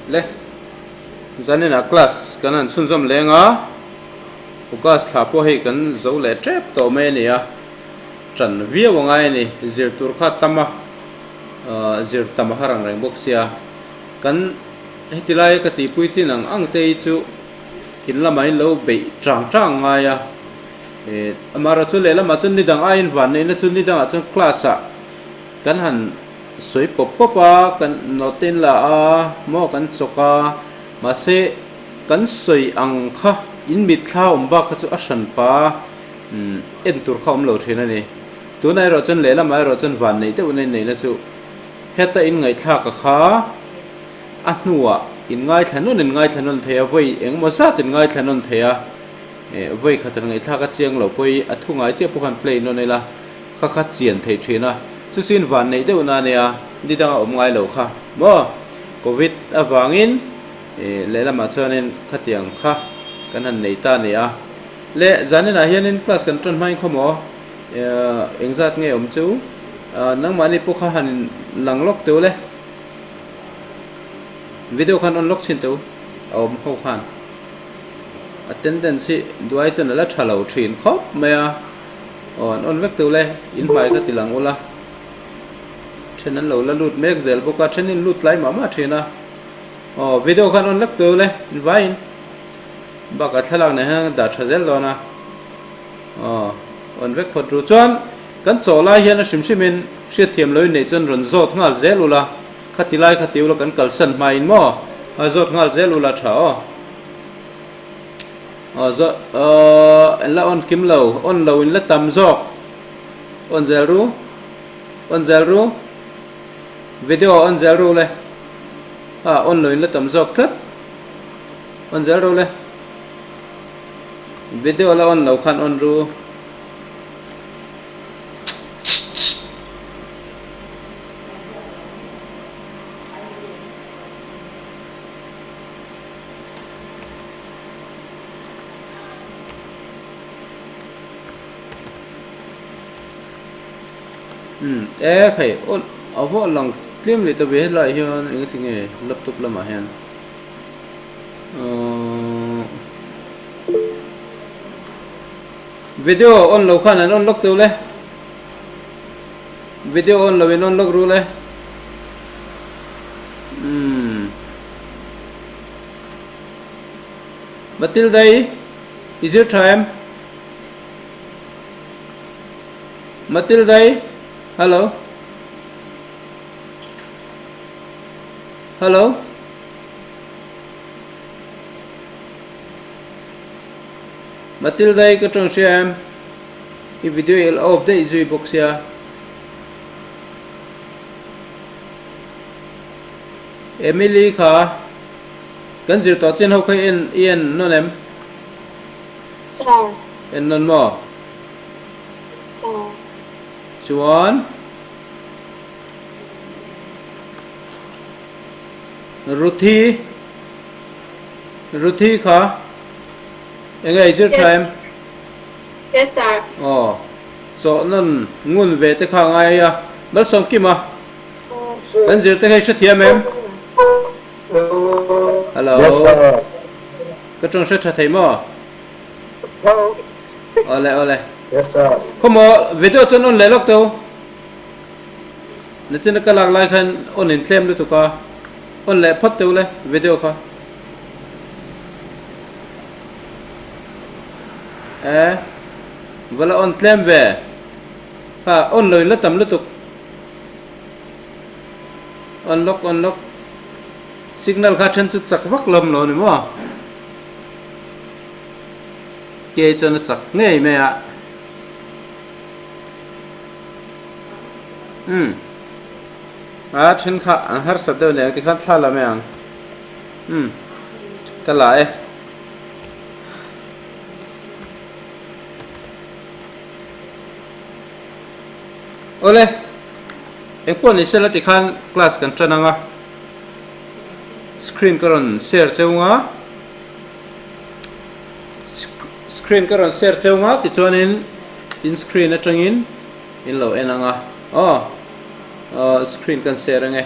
Le, zaninah class kan han chhunzawm leng a, August thla pawh hei kan zo leh tep tawh mai a ni a, ṭan viau a ngai a ni, zir tur kha tam a, zir tam a har ang reng bawk sia, kan heti laia ka tihpui chin ang ang te hi chu in lamah in lo beih ṭang ṭang ngai a, amaherawhchu chu lehlamah chuan nidang aiin vanneihna chu nidangah chuan class ah kan han sawi pawp pawp a, kan note in la a maw kan chawk a, mahse kan sawi ang kha in mitthla awm bak kha chu a hran pa en tur kha awm lo thin a ni. Tunah erawh chuan lehlamah erawh chuan vanneih deuh na inneihna chu heta in ngaihthlak a kha a hnuah in ngaithla nawn in ngaithla nawn thei a, vawi engemaw zat in ngaithla nawn thei a, vawi khat an ngaihthlak a chiang lo pawh i a thu ngai chiah pawh khan play nawn ila kha kha chian theih thin a, chu chu in vanneih deuh na ania ni danga awm ngai lo kha maw covid avangin lehlamah chuanin khatiang kha kan han nei ta a ni a, le zaninah hianin class kan tan hmain khaw maw engzat nge awm chu nangmahni pawh kha han lang lawk teuh le video khan on lawk chhin teuh a awm ho khan attendance hi duai chuan a la tha lo thin khawp mai a. Aw an on vek teuh le, in hmai kha ti lang ula. Then an lo la lut mek zel bawk a, then in lut tlai mah mah thin a. Aw video khan on vek teuh le, in vaiin. Bakah thlalak nen hian dah tha zel dawn a. Aw on vek phawt ru. Chuan kan chaw lai hian a hrim hrim in hriatthiam lo in neih chuan rawn zawt nghal zel ula, kha ti lai kha ti ula kan kalsan hmain maw a zawt nghal zel ula tha aw. Aw zawh aw en la on kim lo on lo in la tam zawk on zel ru on zel ru video on zel ru le a on lo in la tam zawk tlat on zel ru le video la on lo khan on ru. Umm e khai aw a vawh lang tlem leh ta ve helaiah hian engati nge laptop lamah hian ahh video on lo khan an on lawk teuh le video on lo in on lawk ru le umm. Matilda i i zir tha em? Matilda i Hello Hello Matilda i ka tawng hria em? I video i la off daih zui bawk sia. Emily kha Kan zir tawh chin ho kha i en i en nawn em? Sir. En nawn maw? Sir. Chuan Ruthi Ruthi kha enge i zir tha em? Yes sir. Aw chawh nawn ngun ve te kha a ngai a, Malsawmkima kan zir te kha i hrethiam em? Hello. Yes sir. Ka tawng hre tha thei maw? Awle awle. Yes sir. Khawmaw video chuan on leh lawk teu. Nachina ka lak lai khan on in tlem lutuk a. On leh phawt teu le video kha. E vala on tlem ve. Ha on lo in la tam lutuk. Unlock unlock signal kha then chu chak vak lo awm lo ni maw ke chuan a chak ngei mai a umm a then kha an harsat deuh nen tikhan thla la mai ang umm ka la e. Awle, engpawh ni sela tikhan class kan tan ang a, screen ka rawn share cheu nga, screen ka rawn share cheu nga tichuanin in screen atangin in lo en ang a, aw screen kan share ang e.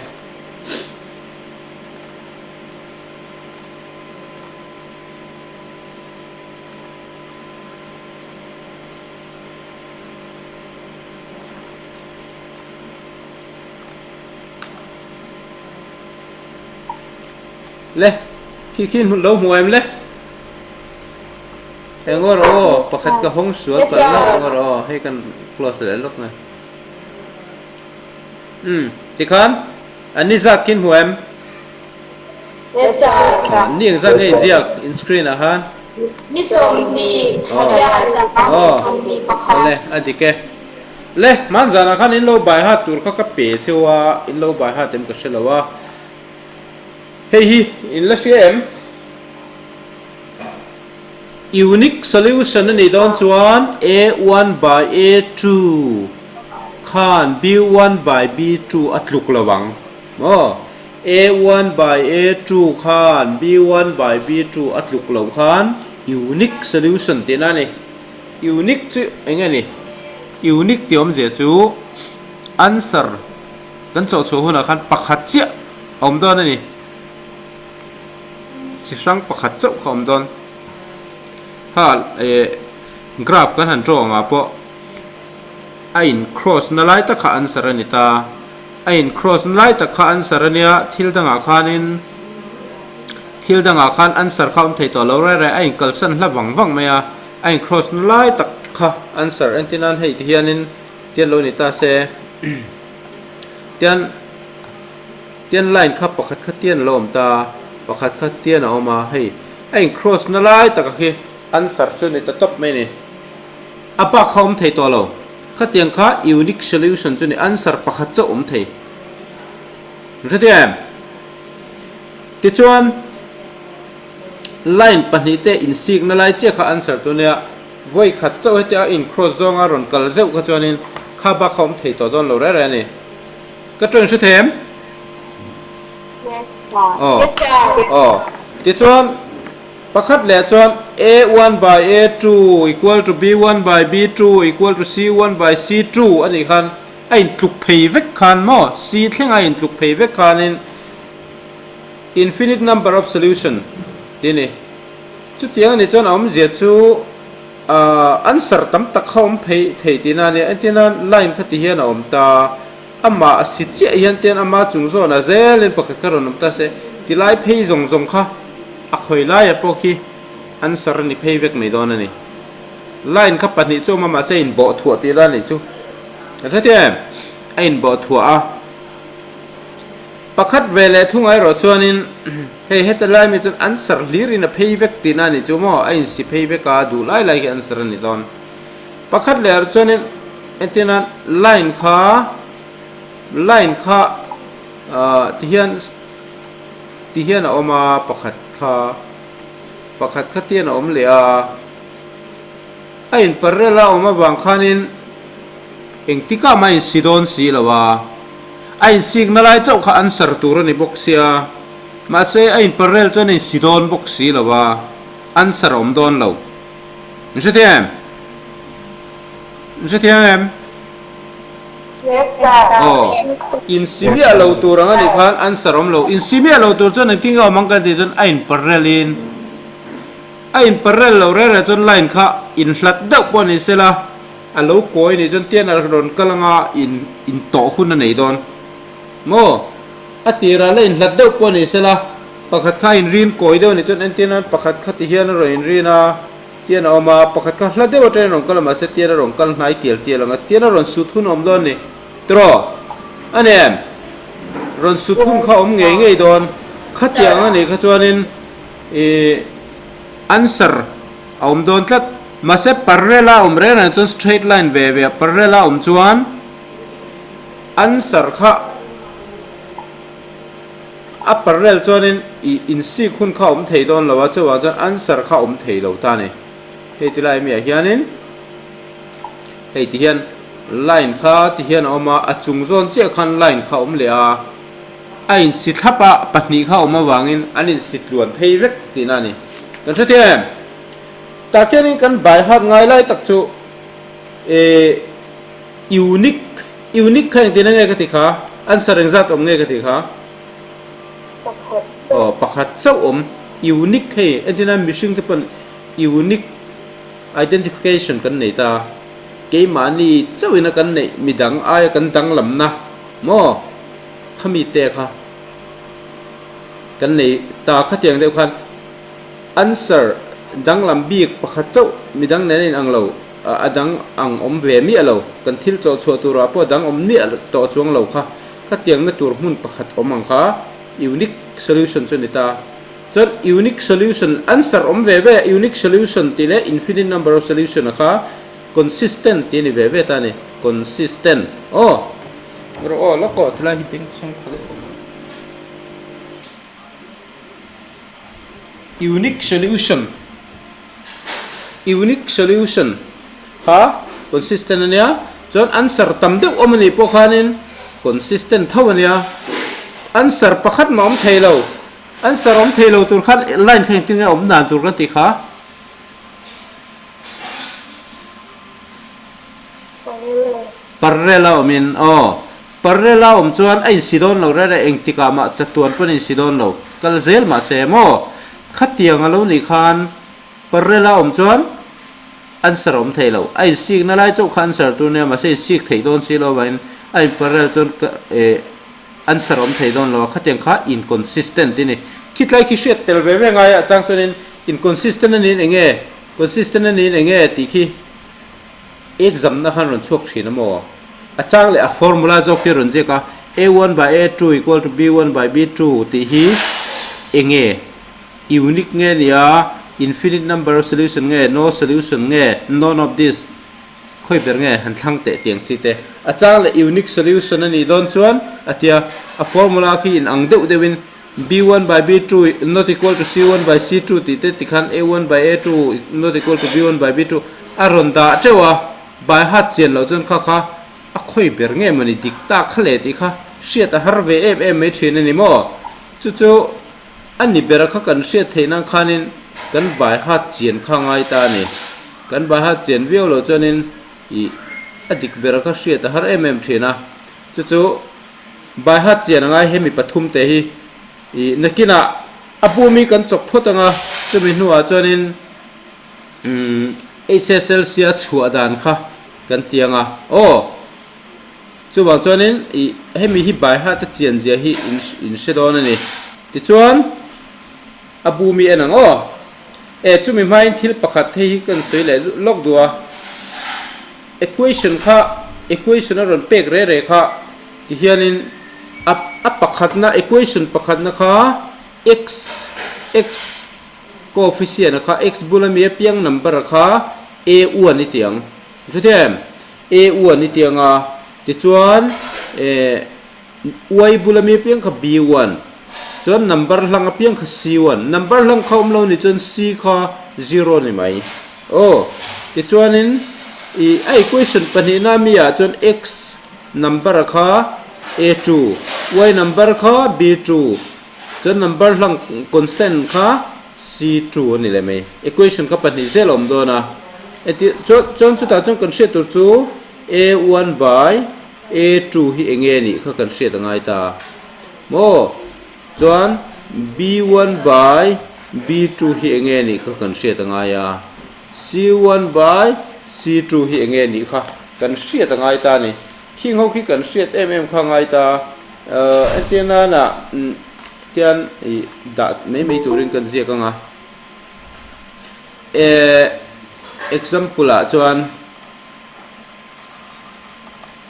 Le, khi khi lo hmu em le? Eng aw rawh aw, pakhat ka hawng sual palh lawk eng aw rawh aw, hei kan close leh lawk nge. Umm, tikhan an ni zat khi hmu em? Yes sir. Ni engzat nge inziak in screen ah khan? Ni 20 thla za ni 21. Awle, a dik e. Le, hmanzanah khan in lo bai hat tur kha ka pe cheu a, in lo bai hat em ka hre lo a. Hei hi in la hria em? Unique solution a nih dawn chuan A one by A two khan B one by B two a tluk lo ang maw? A one by A two khan B one by B two a tluk loh khan unique solution tihna a ni. Unique chu eng nge ni? Unique tih awmzia chu answer kan chawhchhuah hunah khan pakhat chiah a awm dawn a ni. Chi hrang pakhat chauh kha a awm dawn. Kha eh graph kan han draw angah pawh a in cross na lai tak kha answer a ni ta. A in cross na lai tak kha answer a nia, thil dangah khanin thil dangah khan answer kha a awm thei tawh lo reng reng, a in kalsan hla vang vang mai a, a in cross na lai tak kha answer entir nan hei ti hianin tian lo ni ta se tian tian line kha pakhat kha tian a lo awm ta pakhat kha tian a awm a hei a in cross na lai taka khi answer chu ni ta tawp mai a ni a bak kha awm thei tawh lo khatiang kha unique solution chu ni answer pakhat chauh awm thei hre em tichuan line pahnih te insikna lai chiah kha answer tur nia vawi khat chauh hetia a in cross zawnga rawn kal zeuh kha chuanin kha bak kha awm thei tawh dawn lo reng reng a ni. Ka tawng hre thei em? Yes sir. Aw. Yes sir. Aw. Tichuan pakhat leh chuan A one by A two equal to B one by B two equal to C one by C two a nih khan a intluk phei vek khan maw C thleng a intluk phei vek khanin infinite number of solution tih a ni. Chutiang a nih chuan a awmzia chu ahh answer tam tak kha awm phei thei tihna a nia. Entirna line kha ti hian a awm ta, amah a si chiah hian tian ama chung zawn a zelin pakhat kha rawn awm ta se, tilai phei zawng zawng kha a khawi laia pawh khi answer a ni phei vek mai dawn a ni. Line kha pahnih chu a awm a mahse a inbawh thuah tih la a nih chu. Ka hre thei em? A inbawh thuah a. Pakhat ve leh thunga erawh chuanin hei heta lai mi chuan an sar hlirin a phei vek tihna a nih chu maw, a insi phei vek a, duh lai lai khi an sar a ni dawn. Pakhat leh erawh chuanin entirna line kha line kha ah tihian tihian a awm a pakhat kha pakhat kha tian a awm leh a, a inparel a awm avang khanin engtikah mah a insi dawn si lo a. A insikna lai chauh kha an sar tur a ni bawk sia, mahse a inparel chuan a insi dawn bawk si lo a, an sar awm dawn lo. Min hre thiam em? Min hre thiam em? Yes sir. Aw, insi miah lo tur ang a nih khan an sar awm lo. Insi miah lo tur chuan engtin nge awm ang kan tih chuan a inparel in a inparel lo reng reng chuan line kha inhlat deuh pawh ni sela, A lo kawi nih chuan tian a rawn kal anga in intawh hun a nei dawn maw? A tirah la inhlat deuh pawh ni sela, pakhat kha a inrin kawi deuh nih chuan entir nan pakhat kha ti hian a rawn inrin a, tian a awm a, pakhat kha hla deuh atangin a rawn kal a mahse tian a rawn kal hnai tial tial anga tian a rawn sut hun a awm dawn ni tiraw? A ni em? Rawn sut hun kha a awm ngei ngei dawn. Khatiang a nih kha chuanin ih answer a awm dawn tlat. Mahse parallel a awm reng reng chuan straight line ve ve a parallel a awm chuan answer kha a parallel chuanin ih insik hun kha a awm thei dawn lo a chuvang chuan answer kha a awm thei lo ta a ni. Hei ti lai miah hianin hei ti hian line kha ti hian a awm a, a chung zawn chiah khan line kha a awm leh a, a insi thlap a pahnih kha a awm avangin an insi tluan phei vek tihna a ni. Kan hrethiam em? Tah khianin kan by heart ngai lai tak chu eh unique unique kha engtin nge ka ti kha answer engzat awm nge ka ti kha Pakhat aw pakhat chauh awm unique hei entirna mihring te pawn unique identification kan nei ta keimahni chauhin a kan neih midang aia kan danglamna maw khami te kha. Kan nei ta khatiang deuh khan answer danglam bik pakhat chauh midang nen a inang lo, a dang ang awm ve miah lo, kan thil chawh chhuah turah pawh a dang awm miah tawh chuang lo kha khatiangna tur hmun pakhat awm ang kha unique solution chu a ni ta. Chuan unique solution answer awm ve ve unique solution tih leh infinite number of solution a kha consistent tih a ni ve ve ta a ni, consistent aw. Rawh aw lawk aw tilai hi bengchheng kha deuh awm. Unique solution Unique solution kha consistent a nia chuan answer tam deuh awm a nih pawh khanin consistent tho a nia answer pakhat mah awm thei lo answer awm thei lo tur khan line kha engtin nge awm dan tur kan tih kha. Parallel a awmin aw. Parallel a awm chuan a insi dawn lo rere engtikah mah chatuan pawn a insi dawn lo. Kal zel mah se maw? Khatiang a lo nih khan parallel a awm chuan answer a awm thei lo. A insikna lai chauh kha answer tur nia mahse insik theih dawn si lo avangin a in parallel chuan eh answer a awm thei dawn lo a. Khatiang kha inconsistent i ni. Khitlai khi hriat tel ve ve ngai a chang chuanin inconsistent a niin enge consistent a niin enge tih khi Exam na khan rawn chhuak thin a maw? A chang leh a formula zawk hi a rawn ziak a, A one by A two equal to B one by B two tih hi enge? Unique nge nia, infinite number of solution nge, no solution nge, none of this khawi ber nge han thlang teh tiang chi te. A chang leh unique solution a nih dawn chuan a tia a formula khi in ang deuh deuhin B one by B two not equal to C one by C two tih te tikhan A one by A two not equal to B one by B two a rawn dah teuh a, by heart chian loh chuan kha kha a khawi ber nge mawni dik tak kha le tih kha hriat a har ve em em mai thin a ni maw? Chu chu a ni bera kha kan hriat theih nan khanin kan by heart chian kha ngai ta a ni. Kan by heart chian viau loh chuanin ih a dik bera kha hriat a har em em thin a, chu chu Baihat chian angai hemi pathum te hi ih nakinah a bum hi kan chawk phawt anga chumi hnuah chuanin umm HSLC a chhuah dan kha kan ti anga aw chuvang chuanin ih hemi hi Baihat a chian zia hi in in hre dawn a ni tichuan a bum hi en ang aw e chumi hmain thil pakhat hei hi kan sawi leh lawk duh a. Equation kha equation a rawn pek re re kha ti hianin a a pakhatna equation pakhatna kha x x coefficient a kha x bula mi apiang number a kha a one i ti ang hre em a one i ti ang a tichuan eh y bula mi apiang kha b one chuan number hlang apiang kha c one number hlang kha awm lo ni chuan c kha zero ni mai aw tichuanin ih a equation pahnihna mi ah chuan x number kha a two y number kha b two chuan number hlang constant kha c two a ni leh mai equation kha pahnih zel a awm dawn a entir chuan chuan chutah chuan kan hriat tur chu a one by A two hi eng nge nih kha kan hriat a ngai ta maw? Chuan B one by B two hi eng nge nih kha kan hriat a ngai a, C one by C two hi eng nge nih kha kan hriat a ngai ta a ni. Khing ho khi kan hriat em em kha a ngai ta. Entir nana tian ih dah mai mai turin kan ziak ang a. Example ah chuan.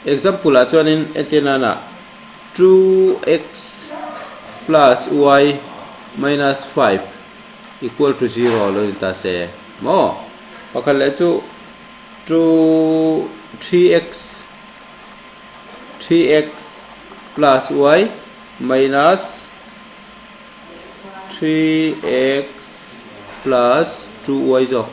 Example ah chuanin entir nana 2x plus y minus 5 equal to 0 lo ni ta se maw? Pakhat leh chu 2 3x 3x plus y minus 3x plus 2y zawk.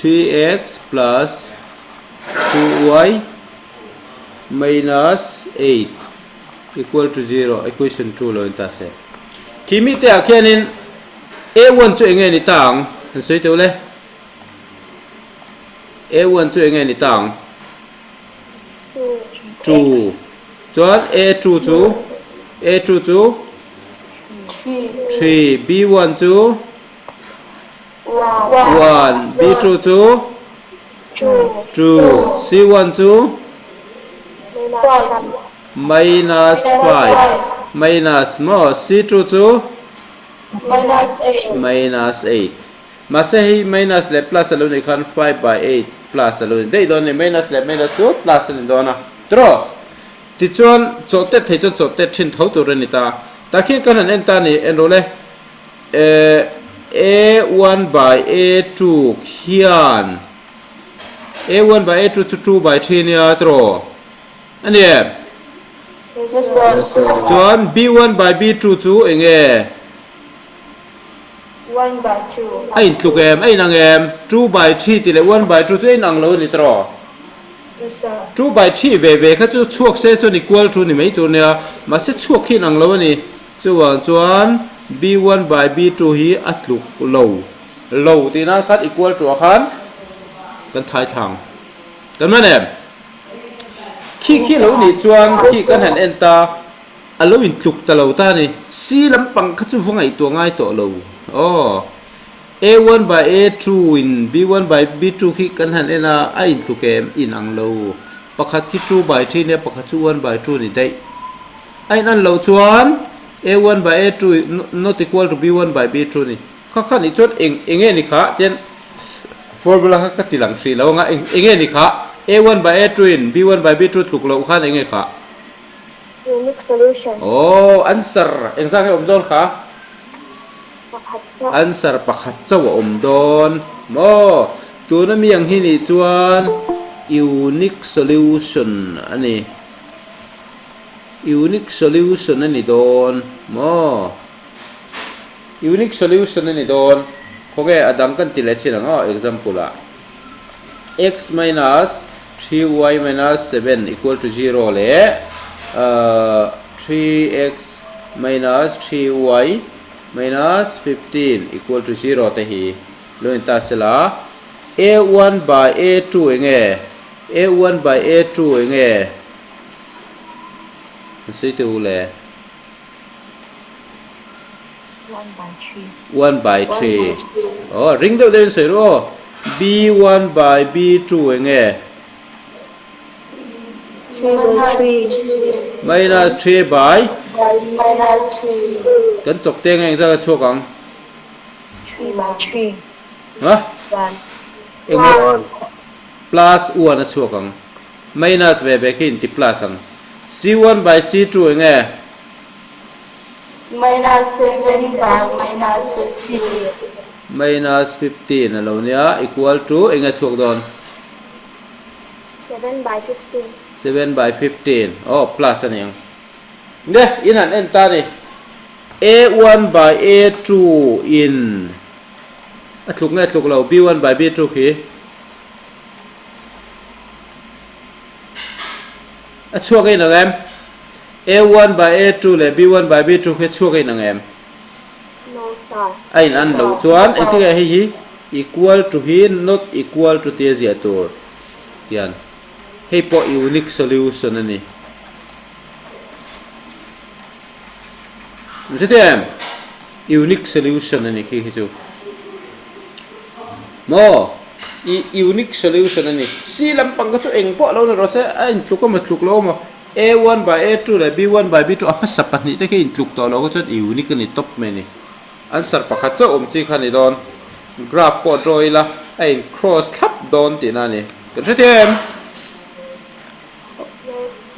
3x plus 2y minus 8 equal to 0 equation 2 lo in ta se. Khi mi te ah khianin a1 chu enge ni ta ang han sawi teuh le. A1 chu enge ni ta ang? 2 Chuan A2 chu A2 chu 3 B1 chu. One. B2 chu? Two. C1 chu? Minus 5. Minus maw? C2 chu? Minus 8. Mahse hei minus leh plus a lo nih khan 5 by 8 plus a lo ni daih dawn a ni. Minus leh minus chu plus a ni dawn a. Tiraw? Tichuan chawhtet thei chuan chawhtet thin tho tur a ni ta. Tah khian kan han en ta a ni. En rawh le. A one by A two khian A one by A two chu two by three nia tiraw? A ni em? Yes sir. Chuan B one by B two chu eng nge? One by two. A intluk em? A inang em? Two by three tih leh one by two chu a inang lo a ni tiraw? Two by three ve ve kha chu chhuak se chuan equal to ni mai tur nia, mahse chhuak khi inang lo a ni. Chuvang chuan B one by B two hi a tluk lo lo tih nan khan equal to ah khan kan thai thlang kan man em? Khi khi lo nih chuan khi kan han en ta a lo in tluk ta lo ta a ni. C lampang kha chu va ngaihtuah ngai tawh lo aw. A one by A two in B one by B two khi kan han en a a in tluk em? In ang lo. Pakhat khi two by three nia pakhat chu one by two ni daih. A in an loh chuan A one by A two not equal to B one by B two ni. Kha kha nih chuan eng eng nge ni kha tian formula kha ka ti lang hrih lo anga eng eng nge ni kha A one by A two in B one by B two tluk loh khan eng nge kha? Unique solution. Aw answer eng zat nge awm dawn kha? Pakhat chauh. Answer pakhat chauh a awm dawn maw? Tuna mi ang hi nih chuan unique solution a ni. Unique solution a ni dawn maw? Unique solution a ni dawn. Khawnge a dang kan ti leh chin ang aw example ah. X minus 3y minus 7 equal to 0 leh 3x minus 3y minus 15 equal to 0 te hi lo in ta sela. A1 by A2 enge? A1 by A2 enge? An sawi teh u le. One by three. Aw ring deuh deuhin sawi ru aw. B one by B two eng nge? Minus three by Kan chawk te eng zat a chhuak ang? Ha? Eng nge? Plus one a chhuak ang. Minus ve ve khi inti plus ang. C1 by C2 eng nge? Minus 7 by minus 15. Minus 15 a lo nia equal to eng nge chhuak dawn? 7 by 15. 7 by 15 aw plus a ni ang. Nge in han en ta ni. A1 by A2 in a tluk nge tluk lo B1 by B2 khi? A chhuak a inang em? A1 by A2 leh B1 by B2 khi a chhuak a inang em? No sir. A in an loh chuan engtin nge hei hi equal to hi not equal to tia ziah tur hian hei pawh unique solution a ni. An hre thei em? Unique solution a ni khi khi chu. Maw? I unique solution a ni. C lampang kha chu eng pawh lo ni rawh se, a intluk emaw tluk lo emaw, A one by A two leh B one by B two a hmasa pahnih te khi intluk tawh lo kha chuan unique a ni tawp mai a ni. Answer pakhat chauh awm chi kha a ni dawn. Graph pawh draw ila a in cross thlap dawn tihna a ni. Kan hre thei em?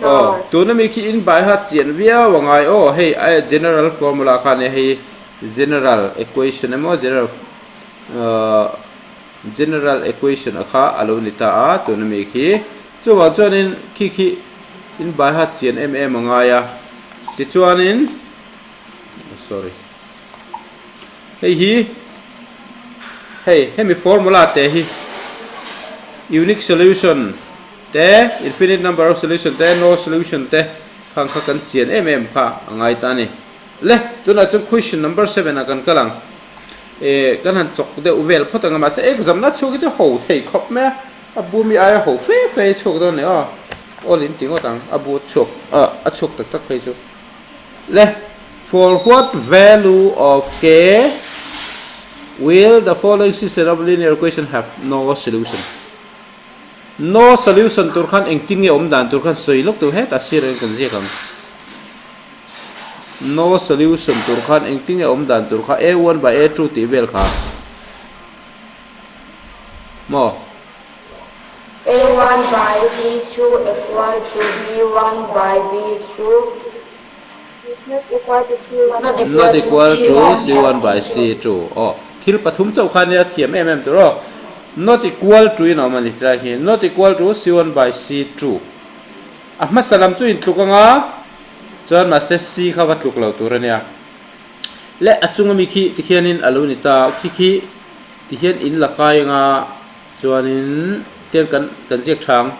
Aw, tuna mi khi in bai kha chian viau a ngai aw, hei a general formula kha a nia hei general equation emaw general General equation a kha a lo ni ta a, tuna mi khi. Chuvang chuanin khi khi in bai hat chian em em a ngai a, tichuanin sorry hei hi hei hemi formula te hi unique solution te infinite number of solution te no solution te khang kha kan chian em em kha a ngai ta a ni. Le tunah chuan question number seven ah kan kal ang. Eh kan han chawk deuh vel phawt ang a mahse exam na chhuak hi chu ho thei khawp mai a a bu mi aia ho fe fe hi chhuak dawn a ni aw awl in ti ngawt ang a bu chhuak ah a chhuak tak tak phei chu le for what value of k Will the following system of linear equation have no solution? No solution tur khan engtin nge awm dan tur khan sawi lawk tur hetah sir in kan ziak ang. No solution tur khan engtin nge awm dan tur kha a one by a two tih vel kha maw? A one by b two equal to b one by b two. Not equal to C one by C two aw thil pathum chauh kha nia thiam em em tur aw not equal to in a awm a ni tilai khi not equal to C one by C two a hmasa lam chu intluk anga chuan mahse C kha va tluk lo tur a nia leh a chung ami khi tikhianin a lo ni ta khi khi tihian in la kai anga Chuanin tiang kan kan ziak tha ang,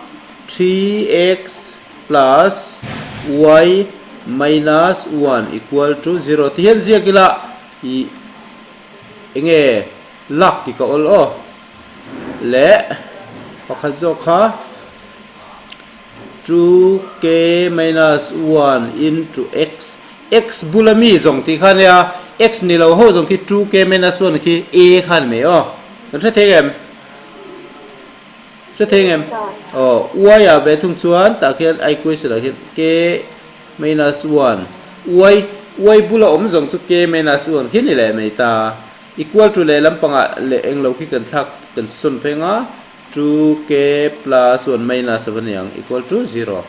3x plus y minus 1 equal to 0 ti hian ziak ila ih enge lak tih ka awl aw leh pakhat zawk kha 2k minus 1 into x, x bula mi zawng tih kha ania x ni lo ho zawng khi 2k minus 1 khi a kha ni mai aw. Kan hre thei em? Hre thei em? Aw, y ah ve thung chuan tah khian a equation ah khian k minus 1 y y bula awm zawng chu k minus 1 khi ni leh mai ta. Equal to leh lampangah leh englo khi kan thlak kan sawn phei anga 2k plus 1 minus a va ni ang equal to 0.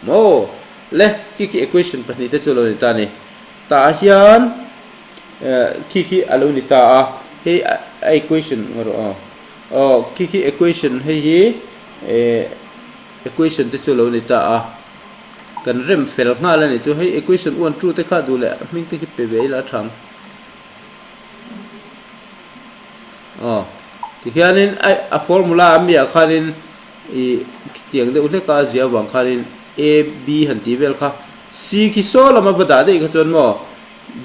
Maw? Le khi khi equation pahnih te chu a lo ni ta a ni. Tah hian Khi khi a lo ni ta a, hei a equation erawh aw, aw khi khi equation hei hi eh equation te chu a lo ni ta a, kan rem fel nghal a nih chu, hei equation one two te kha duh leh hming te khi pe ve ila a tha ang, aw tikhianin a a formula a mi ah khanin ih khitiang deuh hlek a a zia avang khanin a b han tih vel kha c khi saw lama va dah daih kha chuan maw.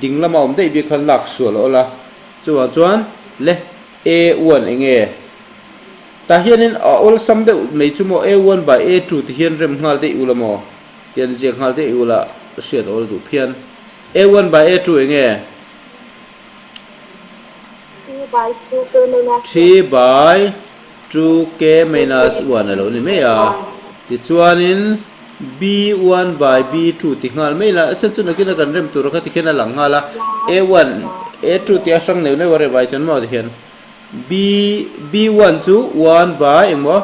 Ding lama awm daih bik khan lak sual a awl a, chuvang chuan le A one eng nge? Tah hianin a awlsam deuh mai chu maw A one by A two ti hian rem nghal daih ula maw? Tian ziak nghal daih ula hriat a awl duh phian. A one by A two eng nge? Three by two k minus one a lo ni mai a, tichuanin. B one by B two ti nghal mai la, a chhan chu nakin a kan rem tur a kha ti khian a lang nghal a, A one A two tih a hrang neuh neuh a rem ai chuan maw ti hian B B one chu one by engmaw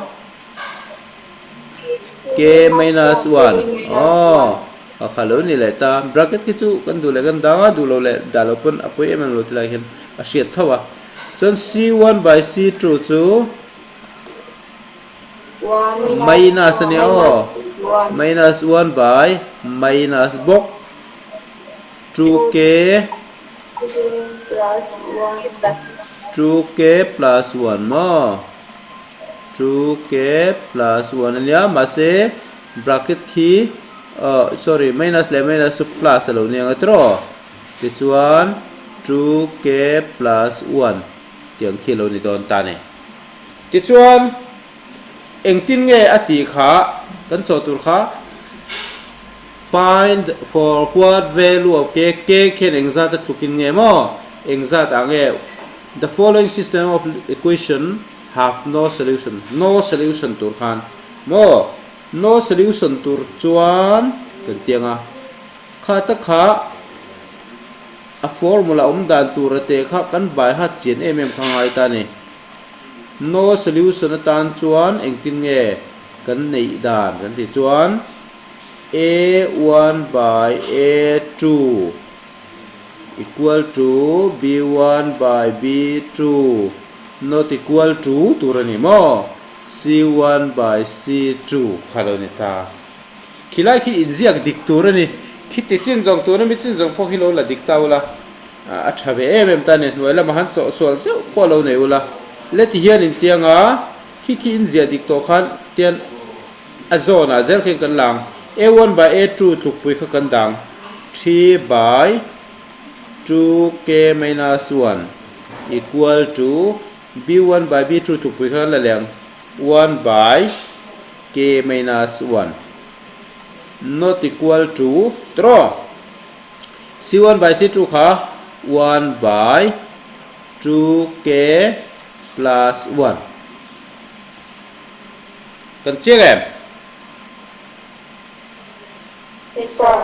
K minus one aw a kha lo ni leh ta, bracket khi chu kan duh leh kan dang a, duh lo leh dah loh pawn a pawi em em lo ti lai hian a hriat tho a, chuan C one by C two chu. Minus a nia aw. Minus 1 by minus bawk 2k 2k plus 1 maw 2k plus 1 a nia mahse bracket khi sorry minus leh minus chu plus a lo nia ang tiraw tichuan 2k plus 1 tiang khi a lo ni dawn ta a ni. Tichuan, engtin nge a tih kha kan chawh tur kha Find for what value of k, k khian engzat a tlukin nge maw? Engzat ah nge? The following system of equation have no solution, no solution tur khan maw? No solution tur chuan kan ti ang a, kha ta kha a formula awm dan tur a te kha kan bai hat chian em em kha ngai ta a ni. No solution atan chuan engtin nge kan neih dan kan tih chuan A one by A two equal to B one by B two not equal to tur a ni maw C one by C two kha lo ni ta. Khilai khi inziak dik tur a ni. Khiti chin zawng tuna mi chin zawng pawh khi lo la dik ta ula. A tha ve em em ta a ni, hnuai lamah han chawh sual zeuh pawh lo nei ula, le ti hian intiang a, khi khi inziah dik tawh khan tian a zawn ah zel khian kan lang, A one by A two tlukpui kha kan dang, three by two k minus one equal to B one by B two tlukpui kha kan la leh ang, one by k minus one not equal to tiraw. C one by C two kha one by 2k plus 1. Kan chiang em?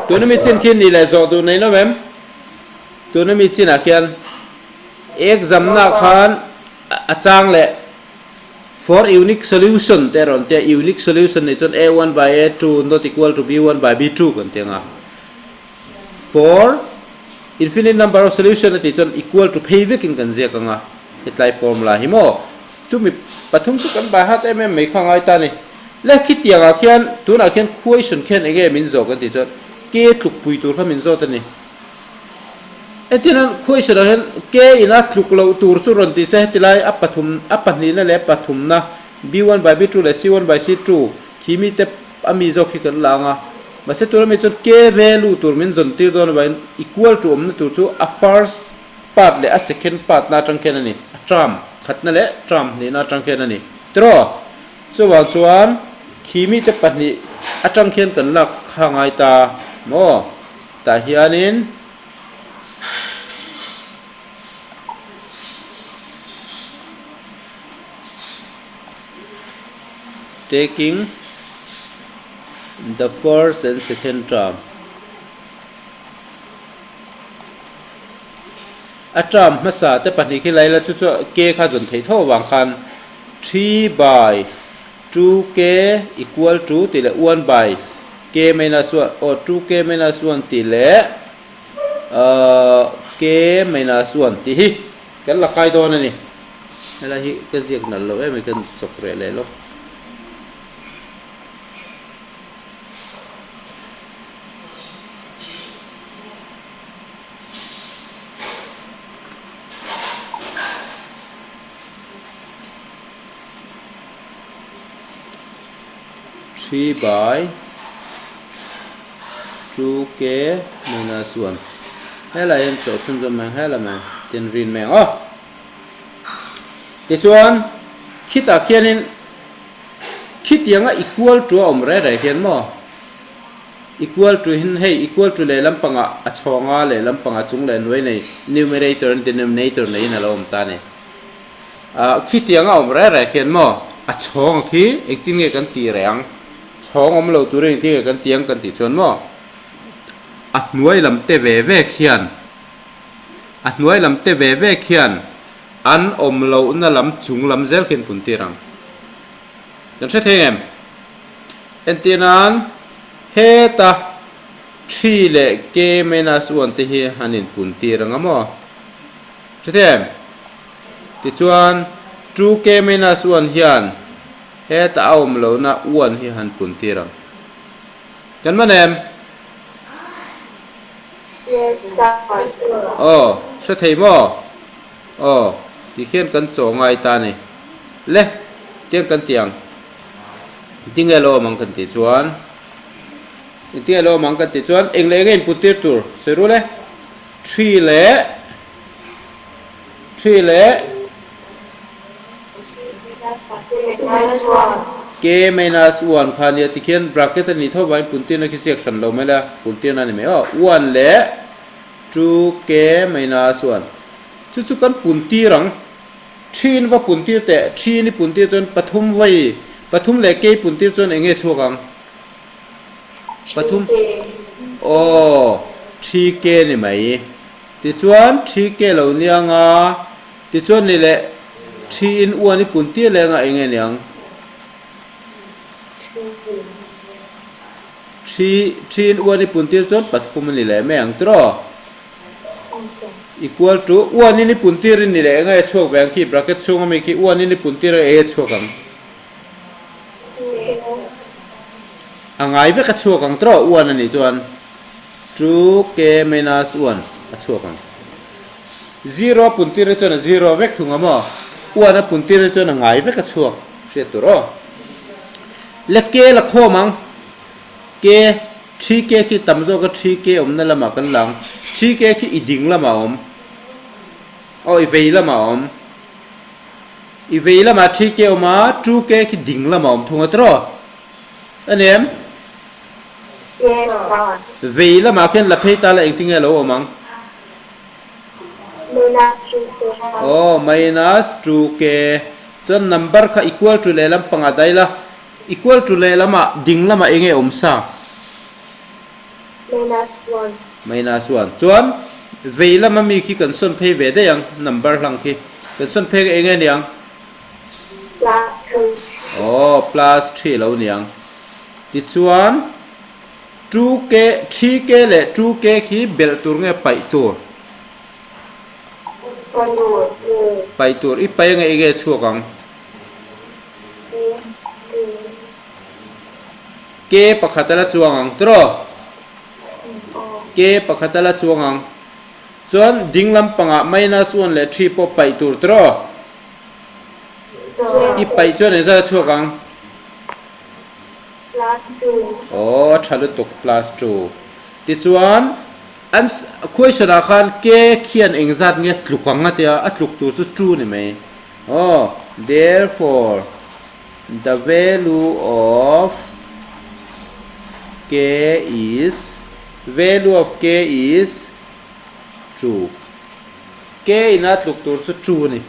Tuna mi chin khi ni leh zawh duh nei lo em? Tuna mi chinah khian exam na khan a chang leh for unique solution te rawn tia unique solution nih chuan a one by a two not equal to b one by b two kan ti ang a. For infinite number of solution a tih chuan equal to phei vekin kan ziak ang a, hetlai formula hi maw? Chumi pathum chu kan by heart em em mai kha a ngai ta a ni. Le khitiang ah khian tunah khian question khian eng nge min zawh kan tih chuan K tluk pui tur kha min zawt a ni. Entirnan question ah hian K in a tluk loh tur chu rawn ti se heti lai a pathum a pahnihna leh pathumna B1 by B2 leh C1 by C2 khi mite a mi zawk khi kan la ang a. Mahse tuna mi chuan K value tur min zawn tir dawn avangin equal to awmna tur chu a first part leh a second part na atang khian a ni, a term khatna leh term hnihna atang khian a ni. Tiraw? Chuvang chuan khi mite pahnih atang khian kan lak kha ngai ta maw? Tah hianin. Taking the first and second term A term hmasa te pahnih khi lai la chu chu k kha zawn theih tho avang khan 3 by 2k equal to tih leh 1 by k minus 1 aw 2k minus 1 tih leh ahh k minus 1 tih hi kan la kai dawn a ni. Helai hi ka ziak nalh loh em mai ka chawk reh leh lawk. Three by 2k minus 1 helai hian chawh chhunzawm mai ang helai mai tin rin mai ang aw. Tichuan, khitah khianin khitianga equal to a awm reh reh hian maw? Equal to hin hei equal to lehlam pangah a chhawng a, lehlam pangah chung leh hnuai nei numerator and denominator neiin a lo awm ta a ni. Ah, khitianga awm reh reh khian maw a chhawng khi engtin nge kan tih reh ang? Chhawng awm lo turin engtin nge kan tih ang kan tih chuan maw a hnuai lam te ve ve khian A hnuai lam te ve ve khian an awm lohna lam chung lam zel khian pun tir ang. Kan hre thei em? Entir nan heta three leh k minus one te hi an inpun tir ang a maw? Hre thei em? Tichuan two k minus one hian heta a awm lohna one hi han pun tir ang. Kan man em? Aw, hre thei maw? Aw, ti khian kan chaw ngai ta a ni. Le, tiang kan ti ang. Tinge lo awm ang kan tih chuan, tinge lo awm ang kan tih chuan eng leh enge input tir tur sawi rul e. Three leh, three leh. K minus one kha nia tikhian bracket a nih tho vangin puntirna khi ziak hran lo mai la, puntirna a ni mai aw. One leh 2k minus one chu chu kan puntir ang. Three in va puntir teh, three in i puntir chuan pathum vawi pathum leh k puntir chuan eng nge chhuak ang? Pathum aw three k ni mai. Tichuan three k lo nia nga. Tichuan ni leh thi in uan i pun tir leng a eng nge niang? Thi thi in uan i pun tir chuan pathum a ni leh mai ang tiraw? Equal to uan in i pun tir in ni leh eng nge chhuak ve ang khi bracket chhung ami khi uan in i pun tir a eng nge chhuak ang? A ngai vek a chhuak ang tiraw uan a nih chuan 2k minus 1 a chhuak ang. Zero a pun tir hi chuan a zero vek thung a maw? One a pun tir hi chuan a ngai vek a chhuak hriat tur aw. Le K la khawm ang. K, 3K khi tam zawk a 3K awmna lamah kan la ang. 3K khi i ding lamah a awm. Aw i vei lamah a awm. I vei lamah 3K awm a, 2K khi ding lamah a awm thung a tiraw? A ni em? Yes sir. Vei lamah khian la phei ta la engtin nge a lo awm ang? Minus 2K. Aw, minus 2K. Chuan number kha equal to lehlam pangah daih la, equal to lehlamah ding lamah eng nge awm sa? Minus one. Minus one. Chuan vei lama mi khi kan sawn phei ve daih ang, number hlang khi. Kan sawn phei eng nge niang? Plus three. Aw, plus three lo niang. Tichuan 2K, 3K leh 2K khi belh tur nge paih tur? Paih tur i paih ange enge chhuak ang? K pakhat a la chuang ang tiraw? K pakhat a la chuang ang. Chuan ding lampangah minus one leh three pawh paih tur tiraw? I paih chuan engzat a chhuak ang? Aw a tha lutuk plus two. Tichuan. An question ah khan K khian engzat nge tluk ang a tia, a tluk tur chu two ni mai. Aw, therefore the value of K is, value of K is two. K ina tluk tur chu two a ni.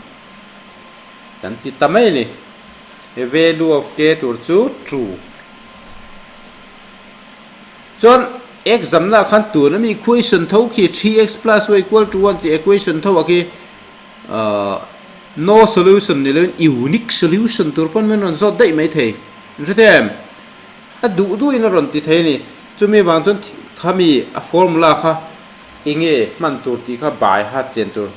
Kan ti ta mai a ni. Value of K tur chu two. Chuan exam na khan tun ami equation tho khi 3x plus y equal to 1 tih equation tho ah khi no solution ni loin unique solution tur pawn min rawn zawt daih mai thei. In hre thei em? A duh duhin a rawn ti thei a ni. Chumi vang chuan khami a formula kha enge hman tur tih kha by heart chen tur.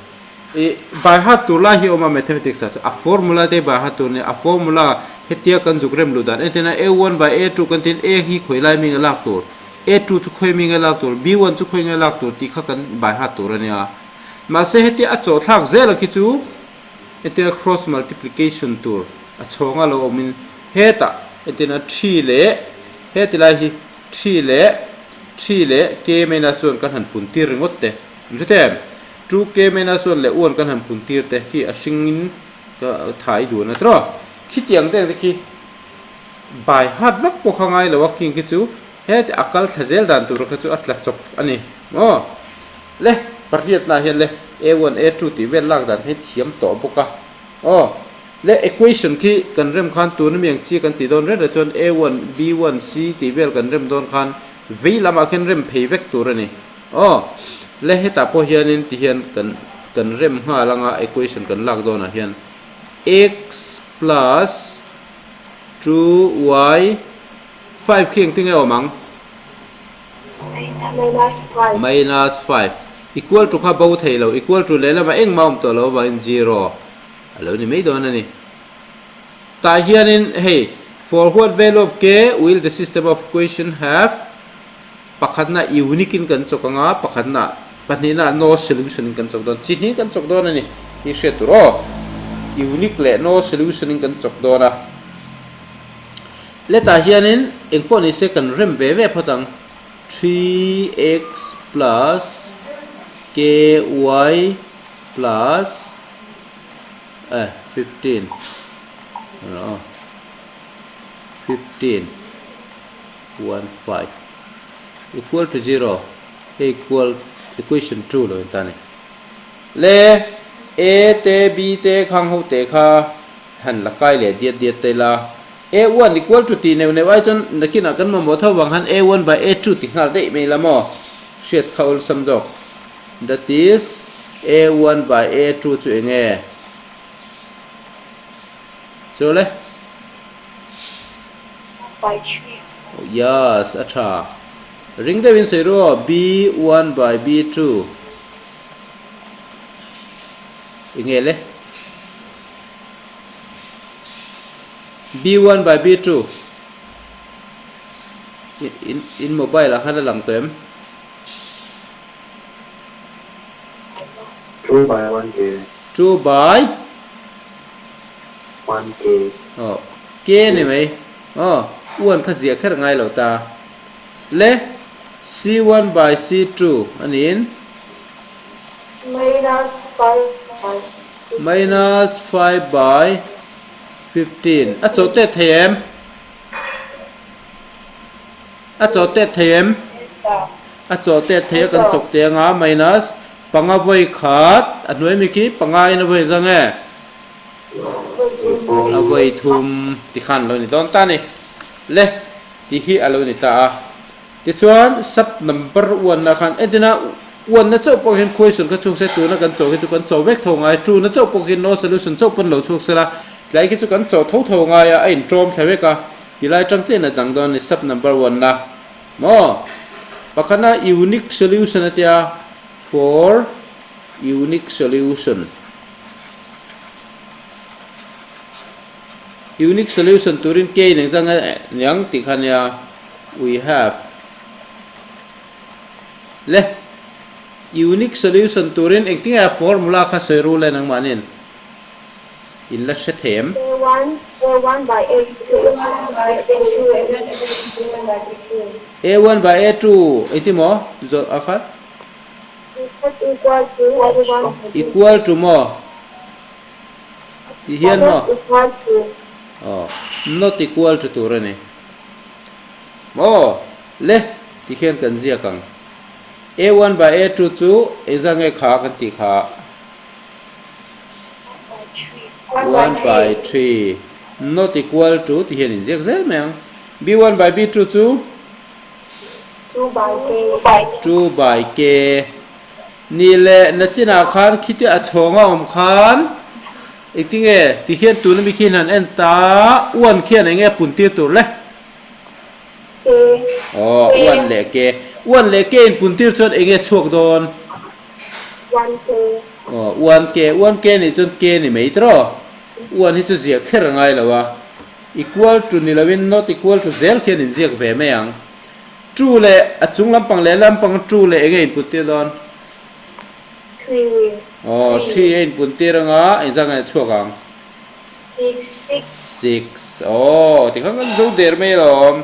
I by heart tur lai hi a awm a mathematics ah chuan a formula te by heart tur a nia, a formula hetia kan zuk rem luh dan entirna a one by a two kan tiin a hi khawi lai mi nge lak tur, a two chu khawi mi nge lak tur, b one chu khawi nge lak tur tih kha kan by heart tur a nia. Mahse hetia a chawhthlak zel a khi chu entirna cross multiplication tur a chhawng a lo awmin hetah entirna three leh heti lai hi three leh three leh k minus one kan han pun tir ringawt te. An hre thei em? 2K minus 1 leh 1 kan han pun tir te khi a hringin ka thai dun a tiraw? Khitiang deng te khi by heart vak pawh kha ngai lo a, khing khi chu heti a kal thla zel dan tur kha chu a tla chawp a ni maw? Le pariatna ah hian le A1 A2 tih vel lak dan hi thiam tawh bawk a aw. Le equation khi kan rem khan tun ami ang chi kan tih dawn reng reng chuan A1 B1 C tih vel kan rem dawn khan vei lamah khian rem phei vek tur a ni. Aw, le hetah pawh hianin ti hian kan kan rem nghal anga equation kan lak dawnah hian x plus 2y 5 khi engtin nge awm ang? Minus 5 equal to kha bo thei lo equal to lehlamah engmah awm tawh lo avangin zero a lo ni mai dawn a ni. Tah hianin hei for what value of k will the system of equation have Pakhatna unique in kan chawk anga, pakhatna, pahnihna no solution in kan chawk dawn. Chi hnih kan chawk dawn a ni hi hriat tur aw. Unique leh no solution in kan chawk dawn a. Letah hianin engpawh ni se kan rem ve ve phawt ang. 3x plus ky plus eh 15 aw 15. 1 5 equal to 0 hei equal equation 2 lo in ta ni le a te b te khang ho te kha han la kai leh diat diat te la a 1 equal to tih neuh neuh ai chuan nakinah kan mamawh tho vang han a 1 by a 2 ti nghal daih mai la maw hriat kha awlsam zawk that is a 1 by a 2 chu enge chu le. By three. Yes, a tha. Ring deuhin sawi ru aw, B1 by B2. Enge le? B1 by B2. In, in mobile ah khan a lang tawh em? 2 by 1 K. 2 by 1 K. Aw, K ni mai. Aw, 1 kha ziah kher ngai lo ta. Le, C1 by C2 a niin. Minus 5 by 15. Minus 5 by 15. A chawh tet thei em? A chawh tet thei em? A chawh tet thei a kan chawk te anga minus. Panga vawi khat, a hnuai mi khi panga in a vawi zang e? A vawi thum ti khan a lo ni dawn ta a ni. Le, ti hi a lo ni ta a. Tichuan, sub number one ah khan entina one na chauh pawh hian question kha chhuak se, tuna kan cho khi chu kan cho vek tho ngai, two na chauh pawh khi no solution chauh pawn lo chhuak sela, tlai khi chu kan cho tho tho ngai a, a inṭawm thla vek a, tilai ṭang chiah in a dang dawn a ni sub number one na. Maw? Pakhatna unique solution a tia, for unique solution. Unique solution turin k in engzah nge niang tih kha nia we have le unique solution turin engtinge a formula kha sawi ru le nangmahnin in la hre thei em? A1 by A2 A1 by A2 engti maw zawh a kha? Equal to maw? Ti hian maw? Aw, not equal to tur a ni. Maw? Le, ti khian kan ziak ang. A1 by A2 chu engzah nge kha kan tih kha? 1 by 3 not equal to ti hian inziak zel mai ang. B1 by B2 chu? 2 by K. 2 by K. Ni leh nachinah khan khiti a chhawng a awm khan engtinge ti hian tuna mi khian han en ta uan khian enge a pun tir tur le? K. Aw uan leh K. Uan leh K in pun tir chuan enge chhuak dawn? Uan K. Aw uan K. Uan K nih chuan K ni mai tiraw? Uan hi chu ziah kher a ngai lo a. Equal to ni loin not equal to zel khian inziak ve mai ang. Two leh a chung lampang leh lampang two leh enge input tir dawn? Three. Aw, three a input tir anga engzah nge a chhuak ang? Six. Six. Aw, tikhan kan zo der mai alawm.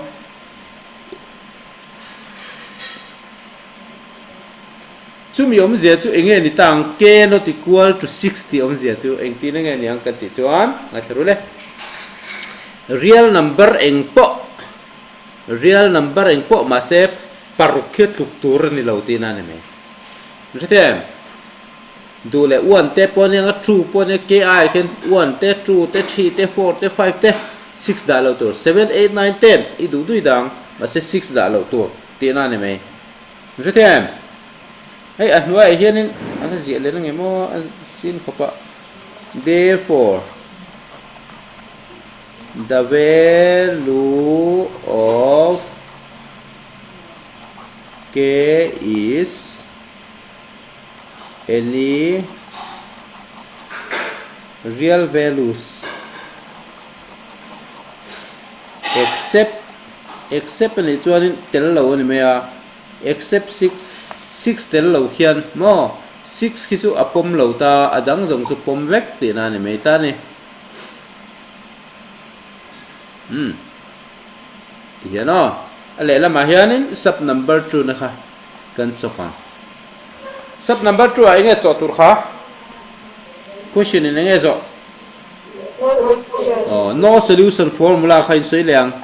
Chumi awmzia chu enge ni ta ang? K not equal to six tih awmzia chu engtin enge ni ang kan tih chuan ngaithla ru le. Real number eng pawh Real number eng pawh mahse paruk khi a tluk tur a ni lo tihna a ni mai. Min hre em? Duh leh one te pawh ania nga two pawh ania ki khian one te two te three te four te five te six dah loh tur seven eight nine ten i duh duih dang mahse six dah loh tur tihna a ni mai. Min hre em? Hei a hnuaiah hianin an la ziah leh na nge maw a sin khawp a therefore The value of k is any real values except except a nih chuanin tel lo a ni mai a except six six tel lo khian maw six khi chu a pawm lo ta a dang zawng chu pawm vek tihna a ni mai ta a ni. Umm ti hian aw a lehlamah hianin sub number two na kha kan chawk ang sub number two ah enge chawh tur kha question in enge zawh aw no solution formula kha in sawi leh ang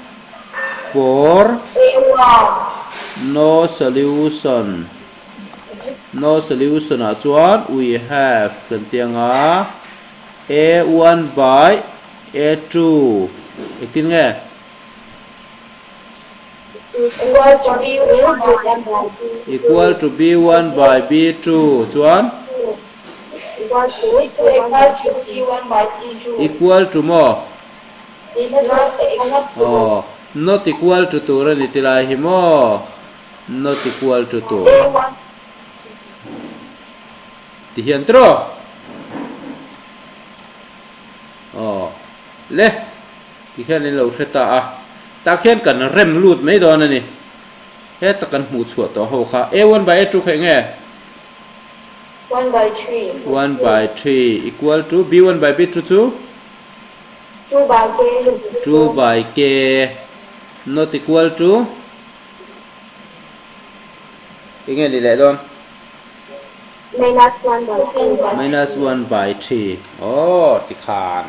for no solution no solution ah chuan we have kan ti anga. A one by A two engtin nge? Equal to B one by Equal to B one by B two chuan? Equal to C one by C two. Equal to maw? Is not Aw, not equal to tur a ni ti lai hi maw? Not equal to tur. Ti hian tiraw? Aw, le, ti hian in lo hre ta a. Tah khian kan rem lut mai dawn a ni. Heta kan hmuh chhuah tawh ho kha A1 by A2 kha eng nge? One by three. One by three equal to B1 by B2 chu? Two by K. Two by K not equal to eng nge ni leh dawn? Minus one by three. Minus one by three. Aw, tikhan.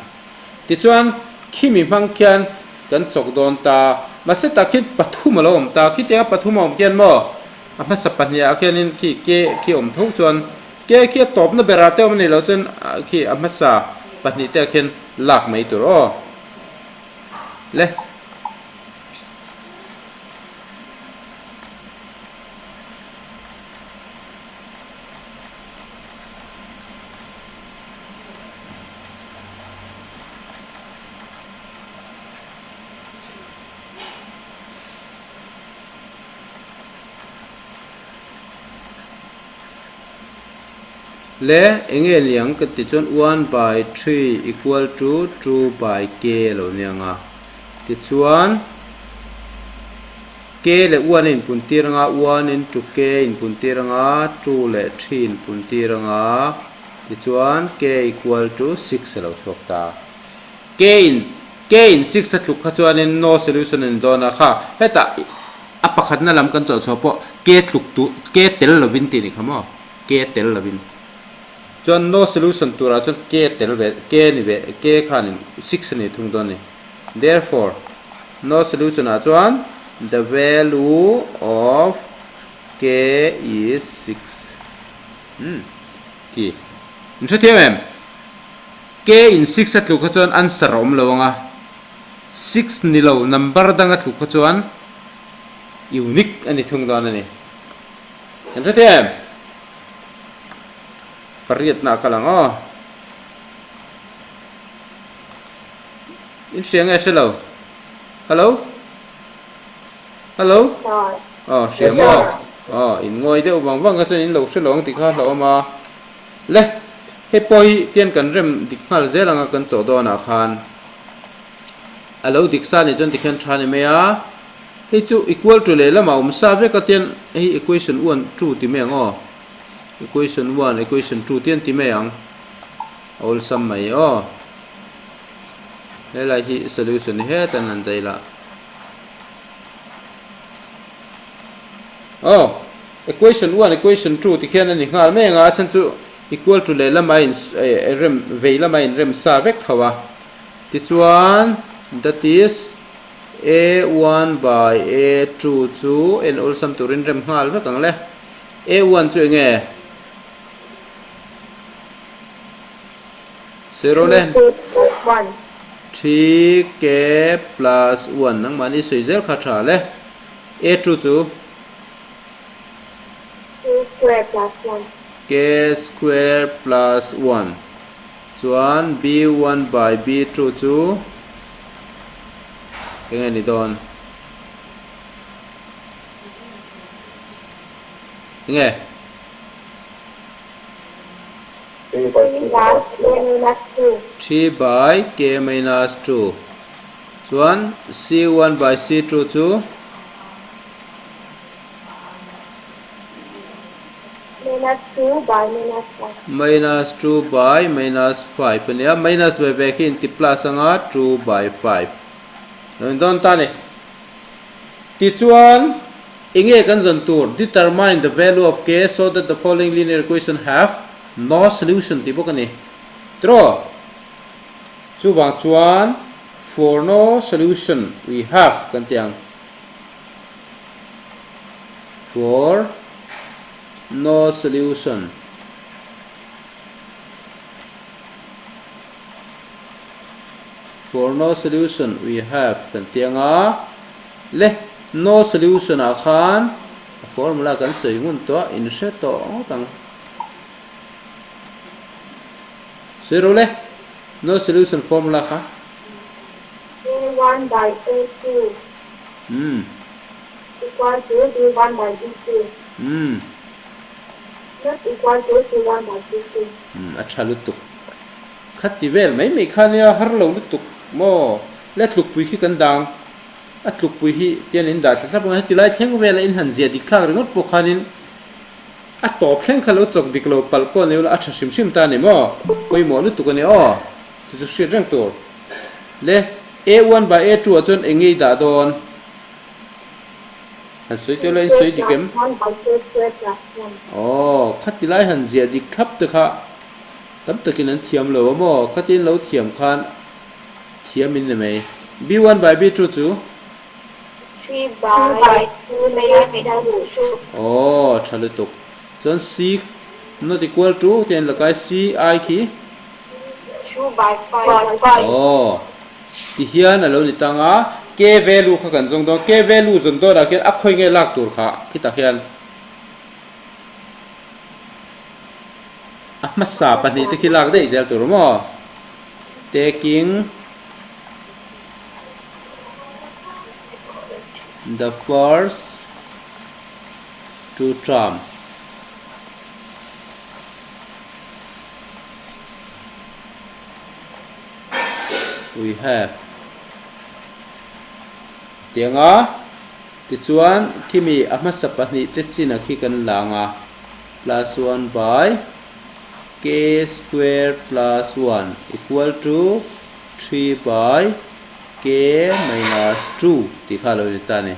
Tichuan, khimi hmang khian kan chawk dawn ta. Mahse tah khian pathum a lo awm ta. Khitianga pathum a awm khian maw, a hmasa pahniha khianin khi ke khi awm tho chuan. K khi a tawpna berah te awm a nih loh chuan khi a hmasa pahnih te ah khian lak mai tur aw. Le. Le enge niang ka ti chuan one by three equal to two by k lo nia ang a tichuan k leh one a inpun tir ang a one into k a inpun tir ang a two leh three inpun tir ang a tichuan k equal to six a lo chhuak ta k in k in six a tluk kha chuanin no solution a ni dawn a kha hetah A pakhatna lam kan chawlh chhuah pawh K tluk tu K tel lovin tih a nih kha maw? K tel lovin. Chuan no solution turah chuan K tel ve K ni ve K khanin six a ni thung dawn a ni. Therefore, no solution ah chuan the value of K is six. Umm khi. In hrethiam em? K in six a tluk kha chuan answer a awm lo ang a. Six ni lo number dang a tluk kha chuan unique a ni thung dawn a ni. Kan hre thei em? Pariatna a kal ang aw. In hria nge hre lo? Hello? Hello? Aw hria maw? Aw in ngawi deuh vang vang kha chuan in lo hre lo ang tih kha hlauhawm a. Le, hei pawh hi tian kan rem dik nghal zel anga kan chawh dawnah khan a lo dik sa nih chuan tikhian tha ni mai a, hei chu equal to lehlamah awm sa vek a tian hei equation one two ti mai ang aw, equation one equation two tian ti mai ang, a awlsam mai aw, helai hi solution hi hetan han daih lah. Aw, equation one equation two tikhian a ni nghal mai ang a, a chhan chu equal to lehlam a in rem vei lam a inrem sa vek tho a. Tichuan that is a one by a two chu en awlsam turin rem nghal vek ang le. A one chu eng nge? Zero le. Three k plus one nangmahni sawi zel kha tha le. A two chu? K square plus one. K square plus one. Chuan B one by B two chu eng nge ni dawn? Eng nge? 3 by k minus 2. 3 by k minus 2. Chuan C one by C two chu. Minus 2 by minus 5. Minus 2 by minus 5 a nia. Minus ve ve khi inti plus anga 2 by 5. Lo in dawn ta ni. Tichuan enge kan zawn tur? Determine the value of k so that the following linear equation have no solution tih bawk a ni. Tiraw? Chuvang chuan for no solution we have kan ti ang. For no solution. For no solution we have kan ti ang a. Le no solution ah khan a formula kan sawi ngun tawh a, in hre tawh ngawt ang. Sawi ro le, no solution formula kha. A1 by A2 equal to B1 by B2 not equal to C1 by C2. A tha lutuk. Khati vel mai mai kha nia har lo lutuk maw? Le tlukpui khi kan dang. A tlukpui hi tian in dah thla thlap ang a, heti lai thleng vela in han zia dik thlak ringawt pawh khanin A tawp thleng kha lo chawk dik lo palh pawh ni ula a tha hrim hrim ta a ni maw? Pawimawh lutuk a ni aw. Chu chu hriat reng tur. Le A one by A two ah chuan eng nge i dah dawn? Han sawi teh ula in sawi dik em? Aw, khati lai han ziah dik thlap te kha tam takin an thiam lo a maw? Khati in lo thiam khan thiam in ni mai. B one by B two chu? 3 by 2 minus 2. Aw, tha lutuk. Chuan C, Not equal to tian la kai C I khi. 2 by 5. Aw. Ti hian a lo ni tang a, K value kha kan zawng dawn. K value zawn dawnah khian a khawi nge lak tur kha khitah khian a hmasa pahnih te khi lak daih zel tur maw? Taking the first two term. We have tianga tichuan khimi a hmasa pahnih te chin a khi kan lang a plus 1 by k square plus 1 equal to 3 by k minus 2 tih kha a lo ni ta a ni.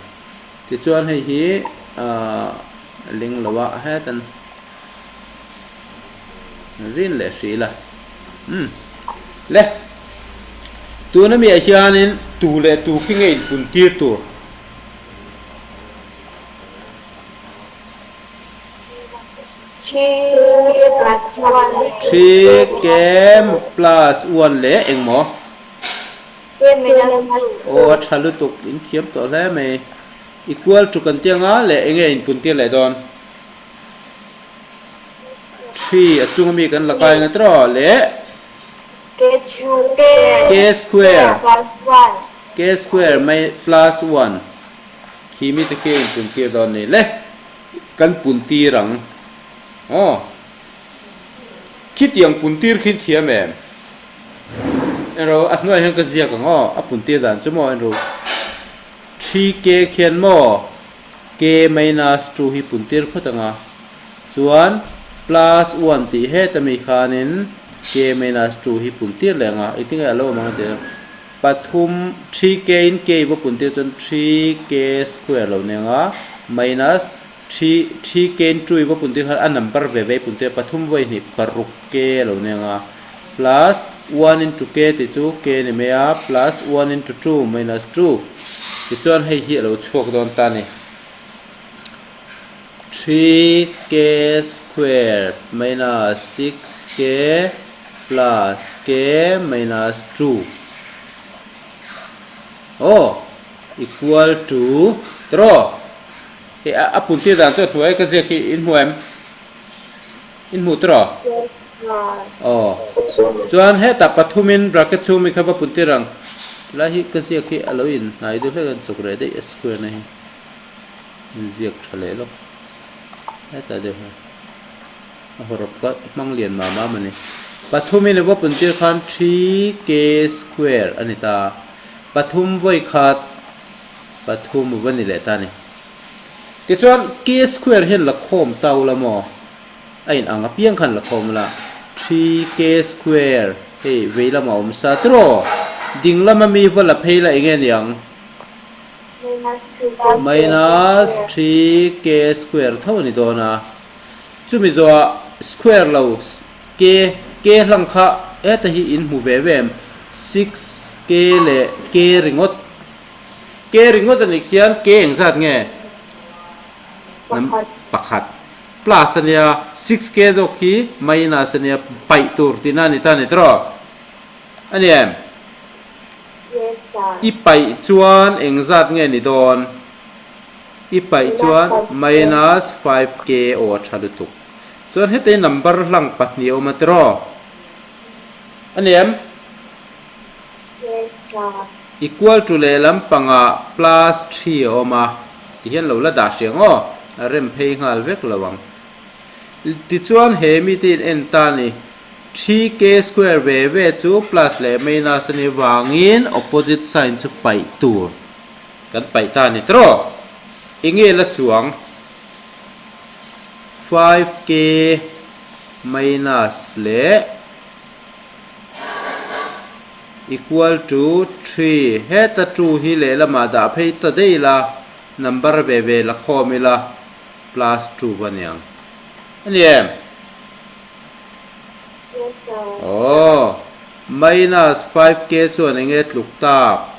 Tichuan hei hi ahh ling lo a hetan rin leh hrih ila umm le tuna mi ah hianin tu leh tu khi nge inpun tir tur. Three k plus one leh engmaw? Aw a tha lutuk in thiam tawh hle mai. Equal to kan tih anga leh enge inpun tir leh dawn? Three a chung ami kan la kai anga tiraw leh K square K square mai plus one khi mi te khi a inpun tir dawn ni le kan pun tir ang aw khitiang pun tir khi thiam em? Engro a hnuaiah hian ka ziak ang aw a pun tir dan chu maw engro 3k khian maw k minus 2 hi pun tir phawt ang a chuan plus 1 tih het ami khanin k minus 2 hi pun tir leh ang a engtin nge a lo awm ang tih pathum 3k in k va pun tir chuan 3k square lo ni ang a minus 3 3k in 2 i va pun tir khan a number ve ve i pun tir a pathum vawi hnih paruk k lo ni ang a plus one into k tih chu k ni mai a plus one into two minus two tichuan hei hi a lo chhuak dawn ta a ni. 3k square minus 6k plus k minus 2 aw equal to tiraw hei a pun tir dan chu a hnuai ka ziak hi in hmu em? In hmuh tiraw? Aw. Chuan hetah pathumin bracket chhung mi kha va pun tir ang. Tilai hi ka ziak hi a lo in hnai deuh hlek a, chawk reh daih a square na hi. In ziak tha leh lawk. Hetah deuh hian a hawrawp ka hmang lian mah mah a ni. Pathumin a va pun tir khan 3k square a ni ta. Pathum vawi khat pathum a va ni leh ta a ni. Tichuan k square hian la khawm ta ula maw? A in ang apiang khan la khawm ula. 3k square hei vei lamah a awm sa tiraw? Ding lama mi va la phei la enge niang? Minus 3k square tho a ni dawn a. Chumi zawhah square lo k k hlang kha heta hi in hmu ve ve em? 6k leh k ringawt. K ringawt a nih khian K engzat nge? Pakhat. Pakhat. Plus a nia, 6K zawk khi minus a nia, paih tur tihna a ni ta a ni tiraw? A ni em? Yes sir. I paih chuan engzat nge ni dawn? I paih chuan minus 5K aw a tha lutuk. Chuan hetei number hlang pahnih a awm a tiraw? A ni em? Equal to lehlam pangah plus three a awm a, tihian lo la dah hrih ang aw, a rem phei nghal vek lo ang. Tichuan he mite in en ta ni, three k square ve ve chu plus leh minus a nih vangin opposite sign chu paih tur kan paih ta a ni tawh. Enge la chuang? 5k minus leh. Equal to three heta two hi lehlamah dah phei ta daih ila number ve ve la khawm ila plus two va niang a ni em? Yes sir. Aw minus 5k chuan enge tluk tak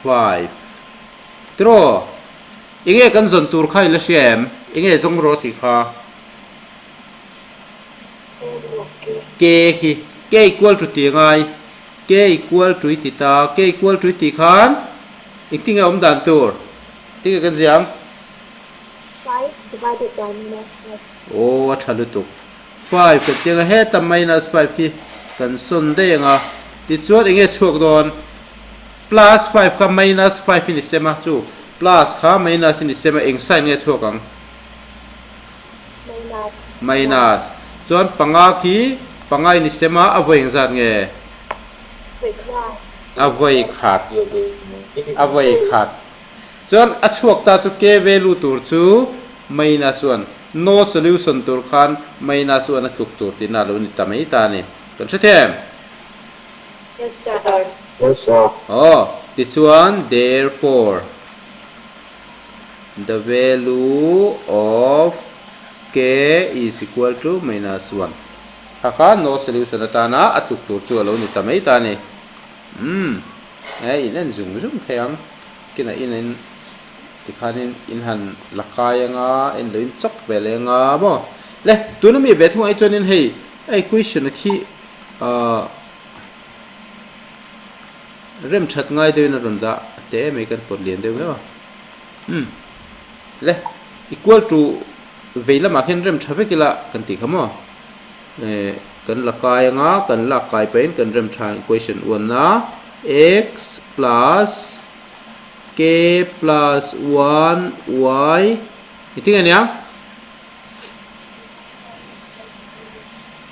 5 tiraw enge kan zawn tur kha i la hria em enge zawng rawh tih kha. K khi K equal to tih a ngai. K equal to i ti ta. K equal to i tih khan engtin nge awm dan tur? Engtin nge kan ziah ang? 5 divided by minus 5. Aw a tha lutuk. 5 kan ti anga heta minus 5 khi kan sawn daih anga tichuan enge chhuak dawn? Plus 5 kha minus 5 in i sem a chu plus kha minus in i sem a eng sign nge chhuak ang? Minus. Minus. Chuan panga khi panga in i sem a a vawi engzat nge? A vawi khat. A vawi khat. Chuan a chhuak ta chu K value tur chu minus one. No solution tur khan minus one a tluk tur tihna a lo ni ta mai ta a ni. Kan hre thei em? Yes sir. Yes sir. Aw, tichuan therefore the value of K is equal to minus one. Kha kha no solution atana a tluk tur chu a lo ni ta mai ta a ni. Umm. He in en zung zung thei ang. Kinah in in tikhanin in han la kai anga en lo in chawk ve leh anga maw. Le tuna mi ve thung ai chuanin hei a equation a khi ahh rem that ngai deuhin a rawn dah teh em mai kan pawt lian deuh meuh a. Umm le equal to vei lamah khian rem tha vek ila kan tih kha maw. Eh kan la kai anga kan lak kai pahin kan rem tha equation 1 a x plus k plus 1 y engtin nge nia?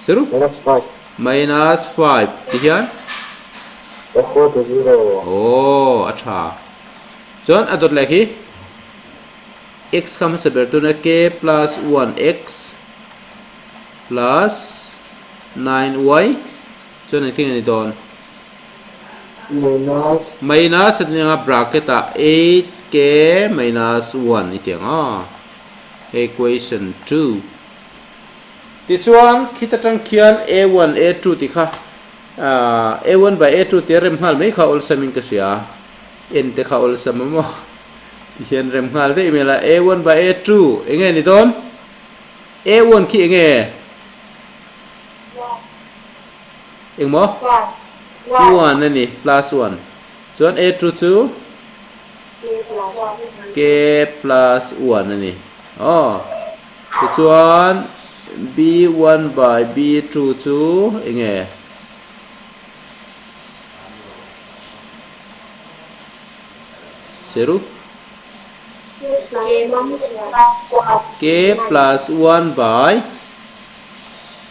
Zero? Minus 5. Minus 5 ti hian? Equal to 0. Aw a tha. Chuan a dawt leh khi x kha hmasa ber tuna k plus 1 x plus 9y chuan engtin nge ni dawn? Minus. Minus a ni anga bracket ah 8k minus 1 i ti ang aw. Equation 2. Tichuan khit atang khian a1 a2 tih kha a1 by a2 tih a rem nghal mai kha awlsam in ka hria. En te kha awlsam a maw? Ti hian rem nghal daih mai la a1 by a2 enge ni dawn? A1 khi enge? Engmaw? One a ni, plus one. Chuan A2 chu? K plus one a ni. Aw. Tichuan B1 by B2 chu enge? Seru? K plus 1 by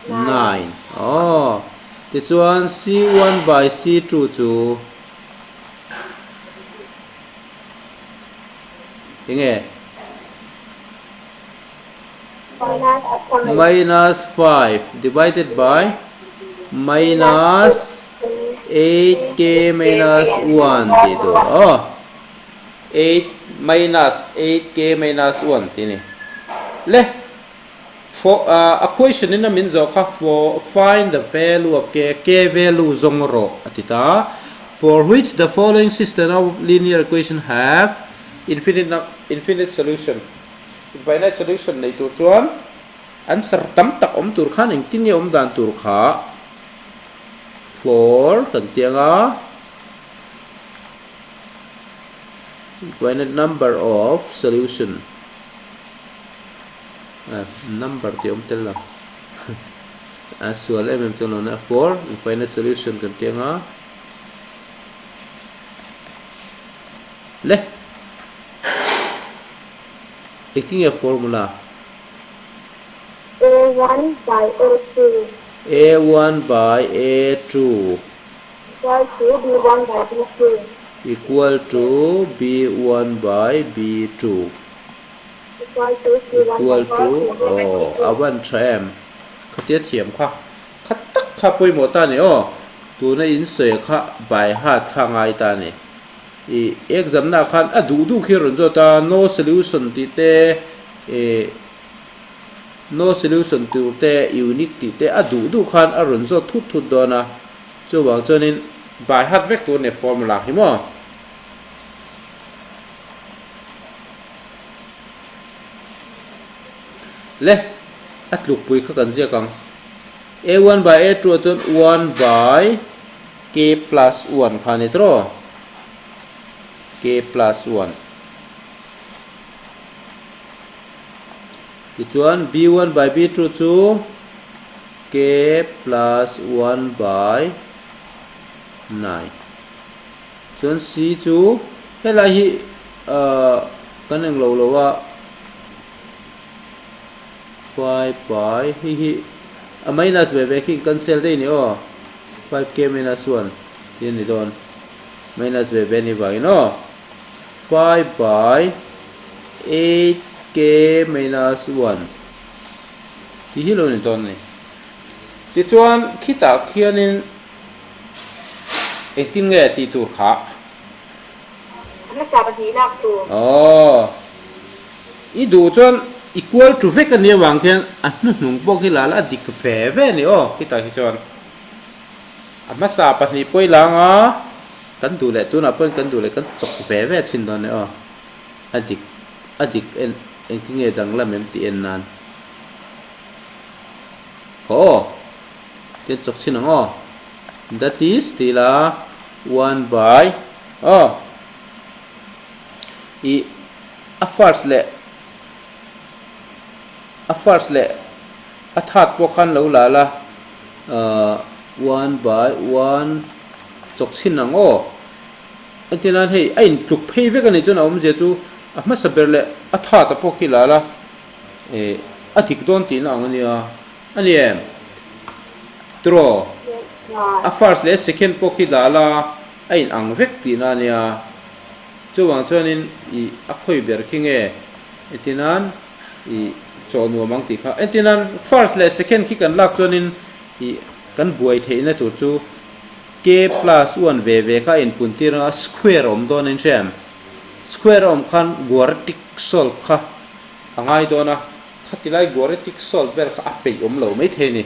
9. Aw. Tichuan C1 by C2 chu enge? Minus 5 divided by minus 8k minus 1 tih tur. Aw. 8 minus 8k minus 1 tih a ni. Le, for a question in a min zawh kha for find the value of k, k value zawng rawh a ti ta. For which the following system of linear equation have infinite infinite solution. Infinite solution nei tur chuan answer tam tak awm tur khan engtin nge awm dan tur kha for kan ti anga. Infinite number of solution number tih awm tel lo a sual em em chuan lo na for infinite solution kan tih anga le engtin nge formula A1 by A2 A1 by A2 Equal to B1 by B2. Equal to B1 by B2. Equal to C1 Equal by to C2. Aw a van tha em? Khatia thiam kha kha tak kha pawimawh ta ni aw. Tuna in sawi kha by heart kha ngai ta ni. I exam na khan a duh duh khi rawn zawt a no solution tih te ih no solution tur te unique tih te a duh duh khan a rawn zawt thut thut dawn a. Chuvang chuanin by heart vek tur a ni formula hi maw? Le, a tlukpui kha kan ziak ang. A one by A two ah chuan one by k plus one kha a ni tawh k plus one. Tichuan B one by B two chu k plus one by nine. Chuan C chu helai hi ahh kan englo lo a 5 by hei hi a minus ve ve khi in cancel daih a ni aw 5 k minus 1 tih a ni dawn minus ve ve a ni vangin aw 5 by 8 k minus 1 tih hi lo ni dawn a ni tichuan khitah khianin engtin nge tih tur kha. Hmasa pahnih lak tur. Aw. I duh chuan i kual tu vek a nia vang khian a hnuhnung pawh khi la la a dik ve ve a ni aw khitah khi chuan a hmasa pahnih pawh i lang a kan duh leh tunah pawhin kan duh leh kan chawk ve ve thin dawn a ni aw a dik a dik en engtin nge danglam em tih en nan khaw aw tian chawk chhin ang aw that is tih la one by Aw. I a first leh a first leh a third pawh khan lo la la ahh one by one chawk chhin ang aw. Entir nan hei a intluk phei vek a nih chuan a awmzia chu a hmasa ber leh a third a pawh khi la la eh a dik dawn tihna ang a nia. A ni em? Tiraw? A first leh second pawh khi dah la. A in ang vek tihna a nia. Chuvang chuanin i a khawi ber khi nge entinan i chaw nuam ang tih kha. Entinan first leh second khi kan lak chuanin i kan buai theihna tur chu k plus one ve ve kha a inpun tir anga square a awm dawn a inhria em? Square a awm khan quadratic solve kha a ngai dawn a, khati lai quadratic solve vel kha a peih awm lo maithei a ni.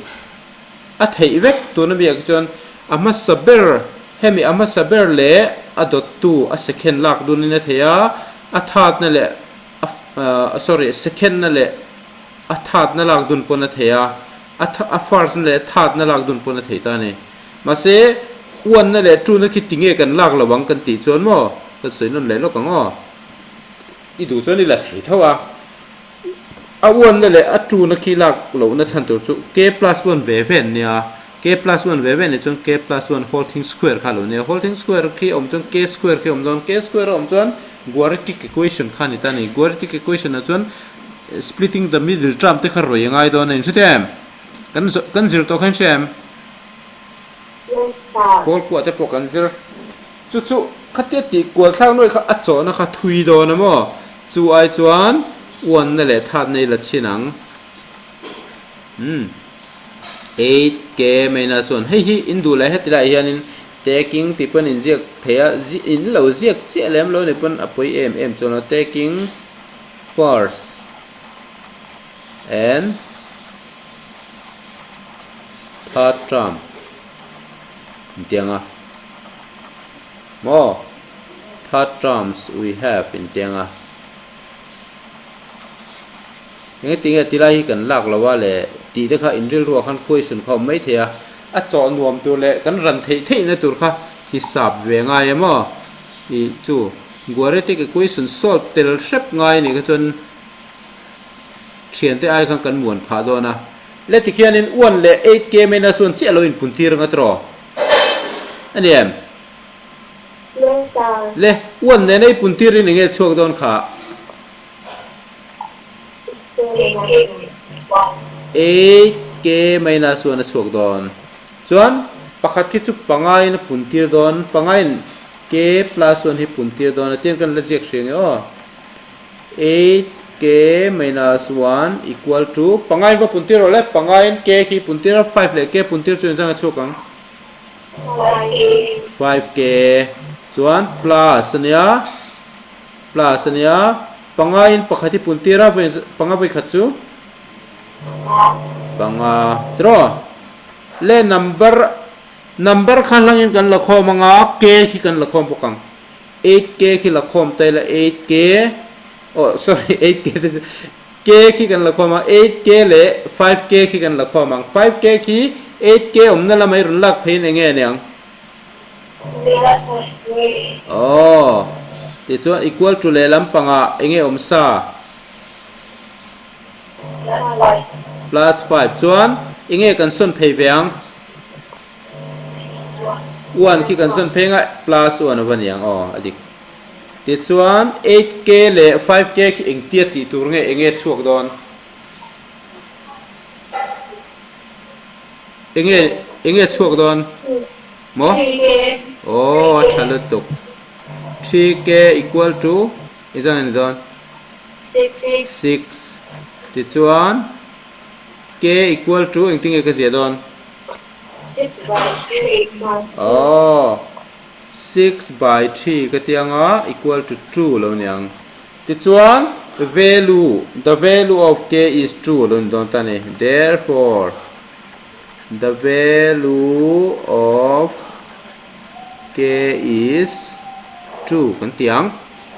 A theih vek tuna biak hi chuan a hmasa ber, hemi a hmasa ber leh a dawttu a second lak dunin a thei a, a thatna leh a sorry second na leh a thatna lak dun pawn a thei a, a a first na leh a thatna lak dun pawn a thei ta a ni. Mahse one na leh two na khi tinge kan lak lo ang kan tih chuan maw kan sawi nawn leh lawk ang aw. I duh chuan i la thei tho a. A uanna leh a tuna khi lak lohna chhan tur chu k plus one ve ve an nia. K plus one ve ve nih chuan k plus one whole thing square kha a lo nia. Whole thing square khi a awm chuan k square khi a awm dawn. K square a awm chuan quadratic equation kha a ni ta a ni. Quadratic equation ah chuan splitting the middle term te kha rawi a ngai dawn a inhre em? Kan kan zir tawh kha inhre em? Yes sir. Pawl kuah te pawh kan zir. Chu chu khatia tih kual thlak nuai kha a chawhna kha thui dawn a maw? Chu ai chuan uanna leh thatna i la chhin ang. Umm. 8K minus 1. Hei hi in duh leh heti laiah hianin taking tih pawn in ziak thei a, in lo ziak chiah lem lo ni pawn a pawi em em chuan lo taking first and third term intiang a maw third terms we have intiang a engati nge tilai hi kan lak lo a le tih te kha in rilruah khan question kha awm mai thei a a chawh nuam tur leh kan ran theih theih na tur kha hisap ve ngai em aw ih chu quadratic equation solve tel hrep ngai anih kha chuan thiante ai khan kan muan phah dawn a. Le tikhianin one leh eight k minus one chiah lo inpun tir anga tiraw? A ni em? Yes sir. Le one nena i pun tirin enge chhuak dawn kha? Eight k minus one a chhuak dawn. Chuan pakhat khi chu panga in a pun tir dawn, panga in k plus one hi pun tir dawn a tiang kan la ziak hria nge aw. 8k minus 1 equal to pangain va puntir rawh le, pangain k khi puntir a, 5 leh k puntir chu engzang a chhuak ang? 5k chuan plus a nia, plus a nia, pangain pakhat hi puntir a, panga vawi khat chu panga tiraw? Le number number kha hlangin kan la khawm anga k khi kan la khawm bawk ang. 8K khi la khawm ta ila 8K oh sorry 8K te chu K khi kan la khawm a 8K leh 5K khi kan la khawm ang 5K khi 8k awmna lamah i rawn lak pheiin eng nge aniang? Aw, tichuan equal to lehlam pangah eng nge awm sa? Plus 5. Chuan eng nge kan sawn phei ve ang? One khi kan sawn phei anga plus one a va ni ang aw a dik. Tichuan 8k leh 5k khi engtia tih tur nge eng nge chhuak dawn? Enge enge chhuak dawn maw? Aw a tha lutuk. 3k equal to engzah nge ni dawn? 6. Tichuan k equal to engtin nge ka ziah dawn? Aw 6 by 3 ka ti anga equal to 2 lo niang. Tichuan, value, the value of k is 2 a lo ni dawn ta a ni. Therefore, the value of k is 2 kan ti ang.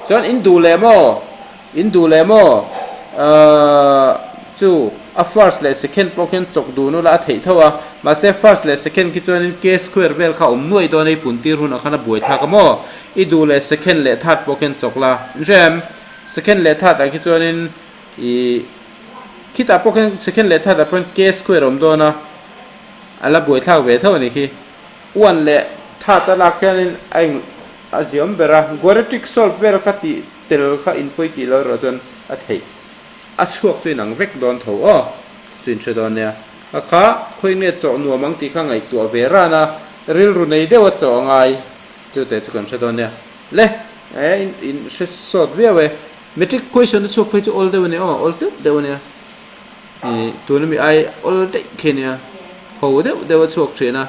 Chuan in duh leh maw? In duh leh maw? Ahh chu a first leh second pawh khian chawk dun ula a theih tho a. Mahse first leh second khi chuanin k square vel kha a awm nuaih dawn a i puntir hunah khan a buaithlak a maw? I duh leh second leh third pawh khian chawk la. Inhrem, second leh third ah khi chuanin i khitah pawh khian second leh third ah pawh khian k square a awm dawn a, a la buaithlak ve tho a ni khi. One leh third a lak khianin a eng a ziam ber a, quadratic solve vel kha tih tel kha in pawi tih lo erawh chuan a theih. A chhuak chu inang vek dawn tho aw, chu in hre dawn nia. A kha khawi nge chawh nuam ang tih kha ngaihtuah ve ran a, rilru nei deuh a chawh a ngai. Chute chu kan hre dawn nia. Le, e in in hre sawt viau e. Matric question a chhuak phei chu awl deuh a nia aw, awl deuh deuh a nia. Ih tuna mi ai awl daih khi a nia, ho deuh deuh a chhuak thin a.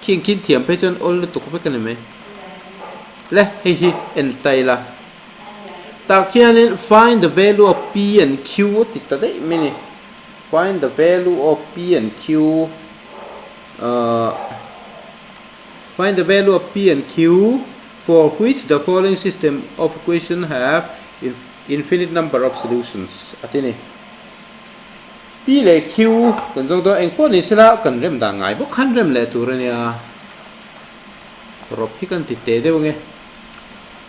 Khing khin thiam phei chuan awl lutuk vek a ni mai. Le, hei hi en ta ila. Tah khianin find the value of p and q a ti ta daih mai a ni. Find the value of p and q ahh. Find the value of p and q for which the following system of equation have infinite number of solutions a ti a ni. P leh q kan zawng dawn engpawh ni sela kan rem dan ngai bawk khan rem leh tur a nia. Rawp hi kan ti teh deuh ange.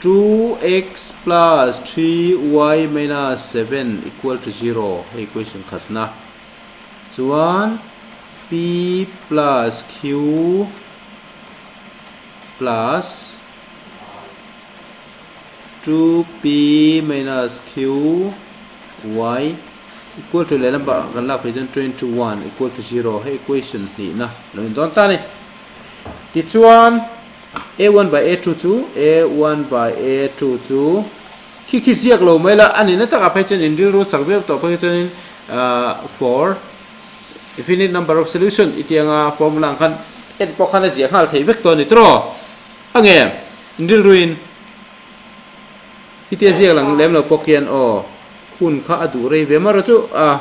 2x plus 3y minus 7 equal to 0 hei equation khatna. Chuan P plus Q plus 2P minus Q Y equal to lehlam pah kan lak phei chuan 21 equal to 0 hei equation hnihna lo in dawn ta a ni. Tichuan A1 by A2 chu A1 by A2 chu khi khi ziak lo mai la a nihna takah phei chuan in rilru chak viau tawh phei chuanin for infinite number of solution i tih anga formula ang khan en pawh khan a ziah nghal theih vek tawh a ni tawh a nge in rilruin i tia ziak lang lem lo pawh khian aw hun kha a duh rei ve mar chu a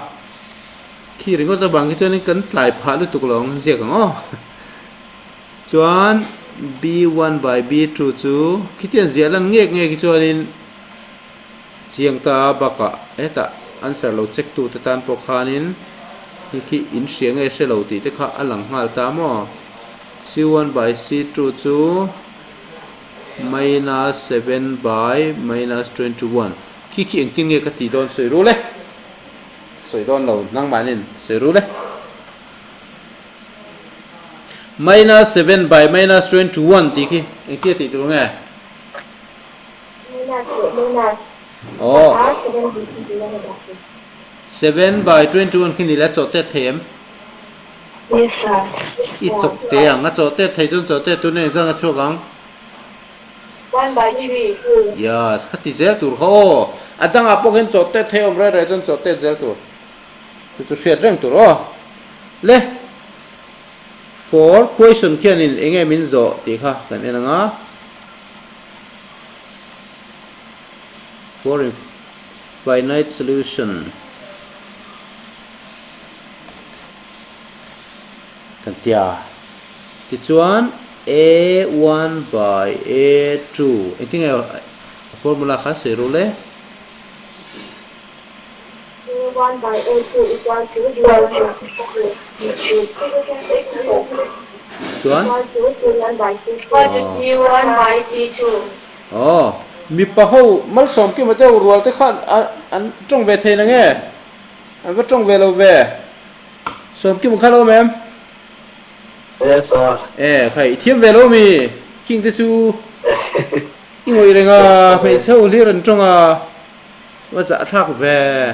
khi ringawt avang khi chuanin kan tlai phah lutuk lo ang ziak ang aw. Chuan B1 by B2 chu khitiang ziah lan ngek ngek hi chuanin chiang ta bakah hetah answer lo check tu te tan pawh khanin hi khi in hria nge hre lo tih te kha a lang nghal ta maw? C1 by C2 chu minus 7 by minus 21 khi khi engtin nge ka tih dawn sawi rul e sawi dawn lo nangmahnin sawi rul e. Minus 7 by minus 21 tih khi engtia tih tur nge? Minus leh minus. Aw. A 7 by 21 a dah thei. 7 by 21 khi ni le a chawh tet thei em? Yes sir. I chawk te ang, a chawh tet thei chuan chawh tet tuna engzah nge chhuak ang? 1 by 3. Yes, khati zel tur kha aw. A dangah pawh khian chawh tet thei awm reng reng chuan chawh tet zel tur. Chu chu hriat reng tur aw. Le for question khianin eng nge min zawh tih kha kan en ang a. For infinite solution kan tia. Tichuan A1 by A2 engtin nge formula kha sawi rul e. A1 by A2 equal to B1 by B2. Chuan? Equal to C1 by C2. Aw, mipa ho malsawm kima deuh rual te khan an tawng ve thei nange? An va tawng ve lo ve. Sawmkima kha lo awm em? Yes sir. E, khai, i thiam ve lo mi? King te chu i ngawih reng a, hmeichhe ho hlir an tawng a, va zahthlak ve.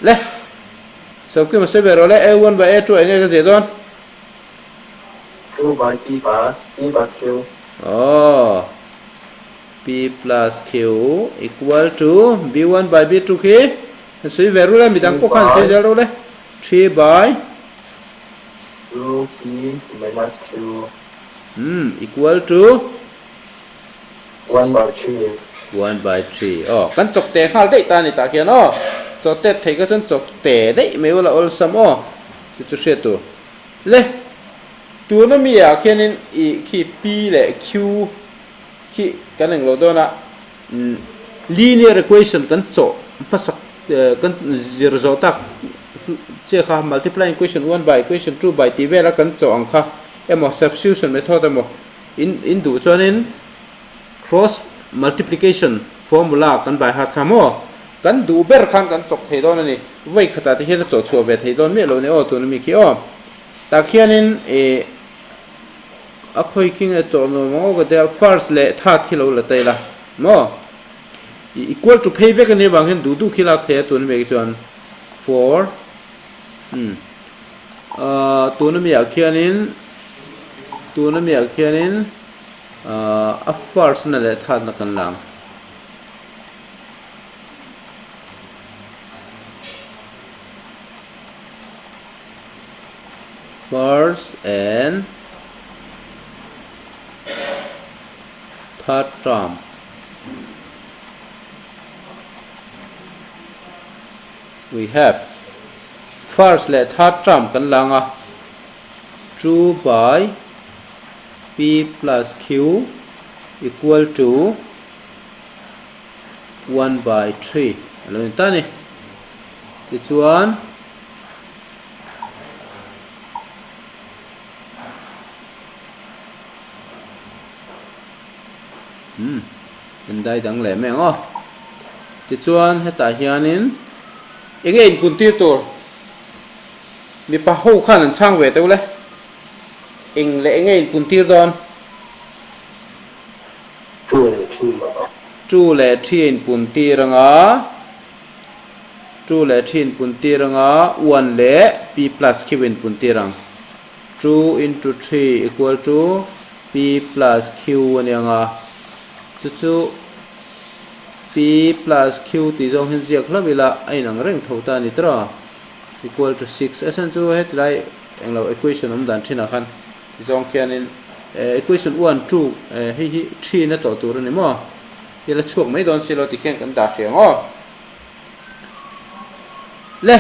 Le, Sawmkima sawi ve rawh le, A one by A two enge ka ziah dawn? Q by P plus P plus Q. Aw, P plus Q equal to B1 by B2 khi han sawi ve rul e, midang pawh khan sawi zel rul e. 3 by 2 P minus Q. Um, equal to 1 by 3. 1 by 3. Aw, kan chawk te nghal daih ta ni tah khian aw. Chaw tet thei kha chuan chawk te daih mai ula awlsam aw. Chu chu hriat tur. Le, tuna mi ah khianin i khi P leh Q khi kan englo dawn a, linear equation kan chawh hmasak kan zir zawh tak chiah kha multiplying equation one by equation two by tih vela kan chawh ang kha emaw substitution method emaw in in duh chuanin cross multiplication formula kan bai hat kha maw kan duh ber khan kan chawk thei dawn a ni vawi khatah te hian a chawh chhuah ve thei dawn miah lo ni aw tuna mi khi aw tah khianin ih A khawi khi nge chawh nuam ang aw ka tia first leh third khi lo la ta ila maw i equal to phei vek ania vang hian duh duh khi lak thei a tuna mi ah khi chuan four umm ah tuna mi ah khianin tuna mi ah khianin ah a first na leh third na kan la ang. First and third term. We have first leh third term kan la anga 2 by p plus q equal to 1 by 3 a lo ni ta a ni. Tichuan. Umm in dai dang leh mai ang aw. Tichuan hetah hianin eng nge inpun tir tur mipa ho khan an chhang ve teuh le. Eng leh eng nge inpun tir dawn? Two leh three. Two leh three a inpun tir anga. Two leh three in pun tir anga one leh p plus q in pun tir ang. Two into three equal to p plus q a ni anga chu chu p plus q tih zawng hian ziak hlauh ila a inang reng tho ta a ni tawh a equal to six a chhan chu hetilai englo equation awm dan thinah khan ti zawng khianin equation one two hei hi three na tawh tur a ni maw. I la chhuak mai dawn si lo ti khian kan dah hriang aw. Le,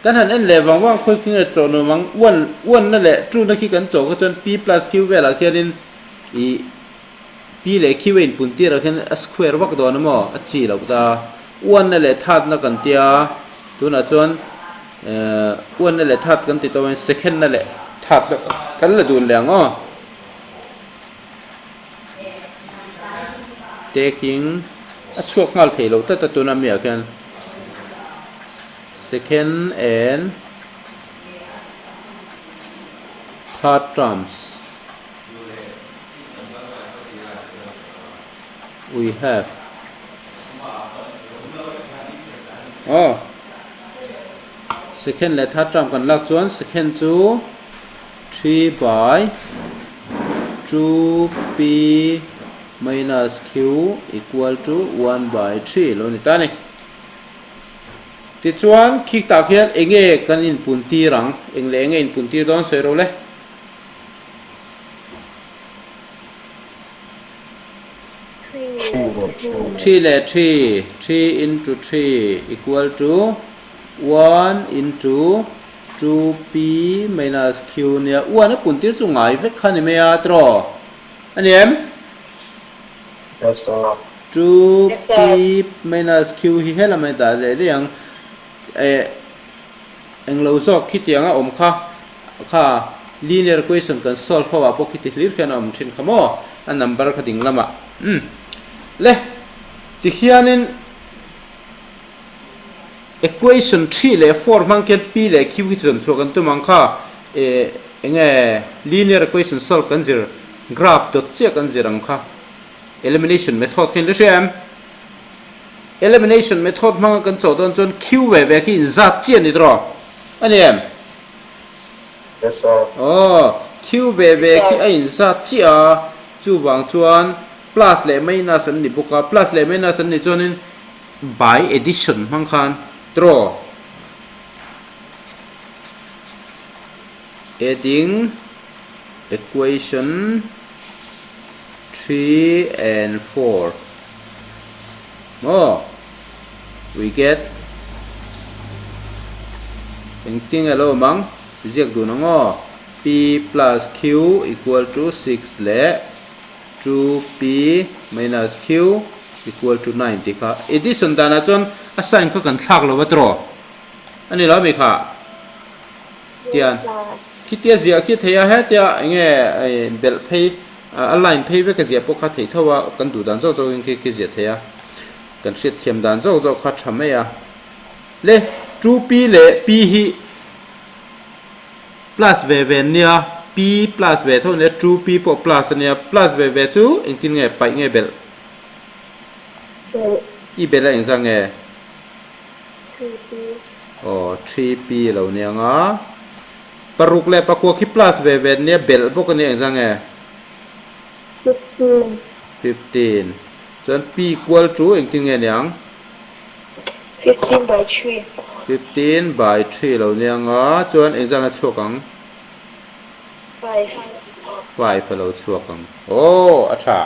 kan han en leh vang vang khawi khi nge chawh nuam ang, one one na leh two na khi kan chawh kha chuan p plus q velah khianin ih p leh q a inpun tirah khian a square vak dawn a maw a chi loh ta. One na leh third na kan tia tunah chuan eh one na leh third kan ti tawh in second na leh third na kan la dun leh ang aw. Taking a chhuak nghal thei lo tlat a tuna miah khian second and third terms we have aw second leh third term kan lak chuan second chu 3 by 2p minus q equal to 1 by 3 lo ni ta ni. Tichuan khi tah khian eng nge kan inpun tir ang? Eng leh eng nge inpun tir dawn sawi ro le? 3 leh 3, 3 into 3 equal to 1 into Two P minus Q nia uan a pun tir chu ngai vek kha ni mai a tiraw? A ni em? Yes sir. Two P minus Q hi helam a dah leh daih ang. Eh. Englo zawk khitianga awm kha kha linear equation kan solve ho ah pawh khiti hlir khian a awm thin kha maw? A number kha ding lamah umm le tikhianin equation 3 leh 4 hmang khian p leh q hi zawn chhuah kan tum ang kha eh enge linear equation solve kan zir graph dawt chiah kan zir ang kha elimination method kha in la hria em? Elimination method hmanga kan chawh dawn chuan Q ve ve khi inzat chiah a ni tawh a ni em? Yes sir. Aw, Q ve ve khi a inzat chiah a, chuvang chuan plus leh minus an ni bawk a, plus leh minus an nih chuanin by addition hmang khan draw adding equation 3 and 4 maw we get engtin nge lo awm ang ziak dun ang aw p plus q equal to 6 leh 2p minus q equal to 9 tih kha addition danah chuan a sign kha kan thlak lo va tawh a ni lo ami kha. Tian khitia ziah khi thei a hetia enge belh phei a line phei vek a ziah pawh kha theih tho a kan duh dan zawk zawk in khi khi ziah thei a kan hriat thiam dan zawk zawk kha tha mai a le 2p leh p hi plus ve ve an nia p plus ve tho ania 2p pawh plus ania plus ve ve chu engtin nge paih nge belh i belh a engzah nge. Aw, 3P a lo nia nga. Paruk leh pakua khi plus ve ve nia belh bawk a nia engzah nge? 15. 15. Chuan P equal to engtin nge niang? 15 by 3. 15 by 3 a lo nia nga. Chuan engzah nge chhuak ang? 5. 5 a lo chhuak ang. Aw, a tha.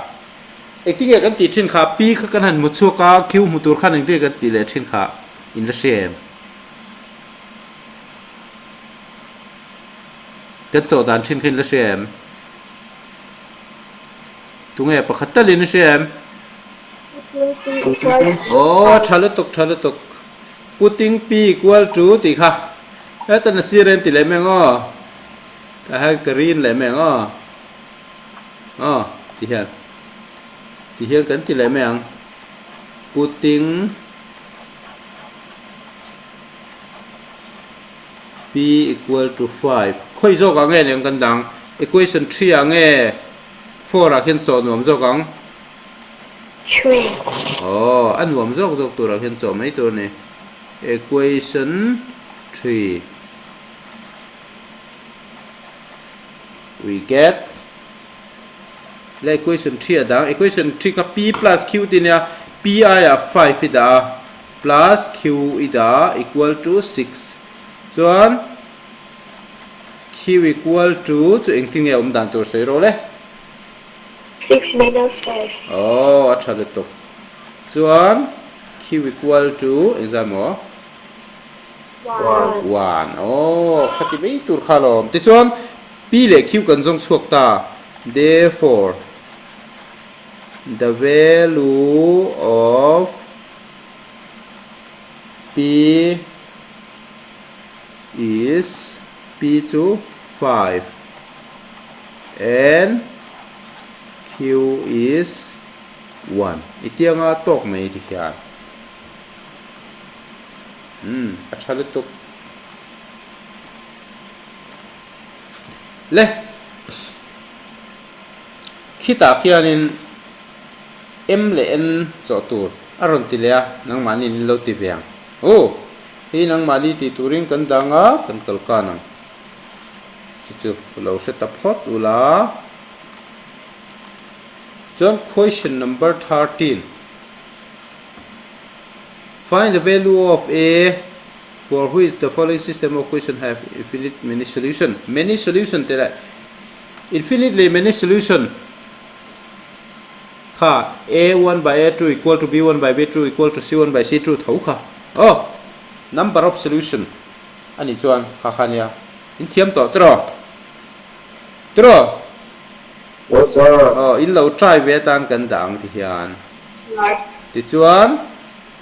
Engtin nge kan tih thin kha? P kha kan han hmu chhuak a, Q hmu tur khan engtin nge kan tih leh thin kha in la hria em? Kan chawh dan thin kha in la hria em? Tunge pakhat tal in la hria em? Aw, tha lutuk, tha lutuk. Putting P equal to tih kha hetan a sir en ti leh mai ang aw. Tah hian ka rin leh mai ang aw. Aw, ti hian. Ti hian kan ti leh mai ang. Putting p equal to 5. Khawi zawk ah nge leng kan dang? Equation 3 ah nge 4 ah khian chawh nuam zawk ang? 3. Aw, a nuam zawk zawk tur ah khian chawh mai tur a ni. Equation 3. We get le equation 3 a dang equation 3 kha p plus q ti nia p ai ah 5 i dah a plus q i dah a equal to 6 chuan q equal to chu engtin nge awm dan tur sawi rawh le 6 minus 5 aw a tha lutuk chuan q equal to engzah maw One. One. Aw, khati mai tur kha alawm. Tichuan, P leh Q kan zawng chhuak ta. Therefore, the value of P is P chu 5 and Q is 1. I tianga tawk mai ti hian. Umm, a tha lutuk. Le, khitah khianin M leh N chawh tur a rawn ti leh a, nangmahni in lo ti ve ang. Aw, hei nangmahni tih turin kan dang a, kan kal kan ang. Chu chu lo hre ta phawt ula. Chuan question number 13. Find the value of a for which the following system of equation have infinite many solution. Many solution te leh infinitely many solution kha a1 by a2 equal to b1 by b2 equal to c1 by c2 tho kha. Oh, number of solution ani chuan kha kha nia. In thiam tawh tiraw? Tiraw? Yes sir. Oh, in lo try ve atan kan dah ang ti hian. Tichuan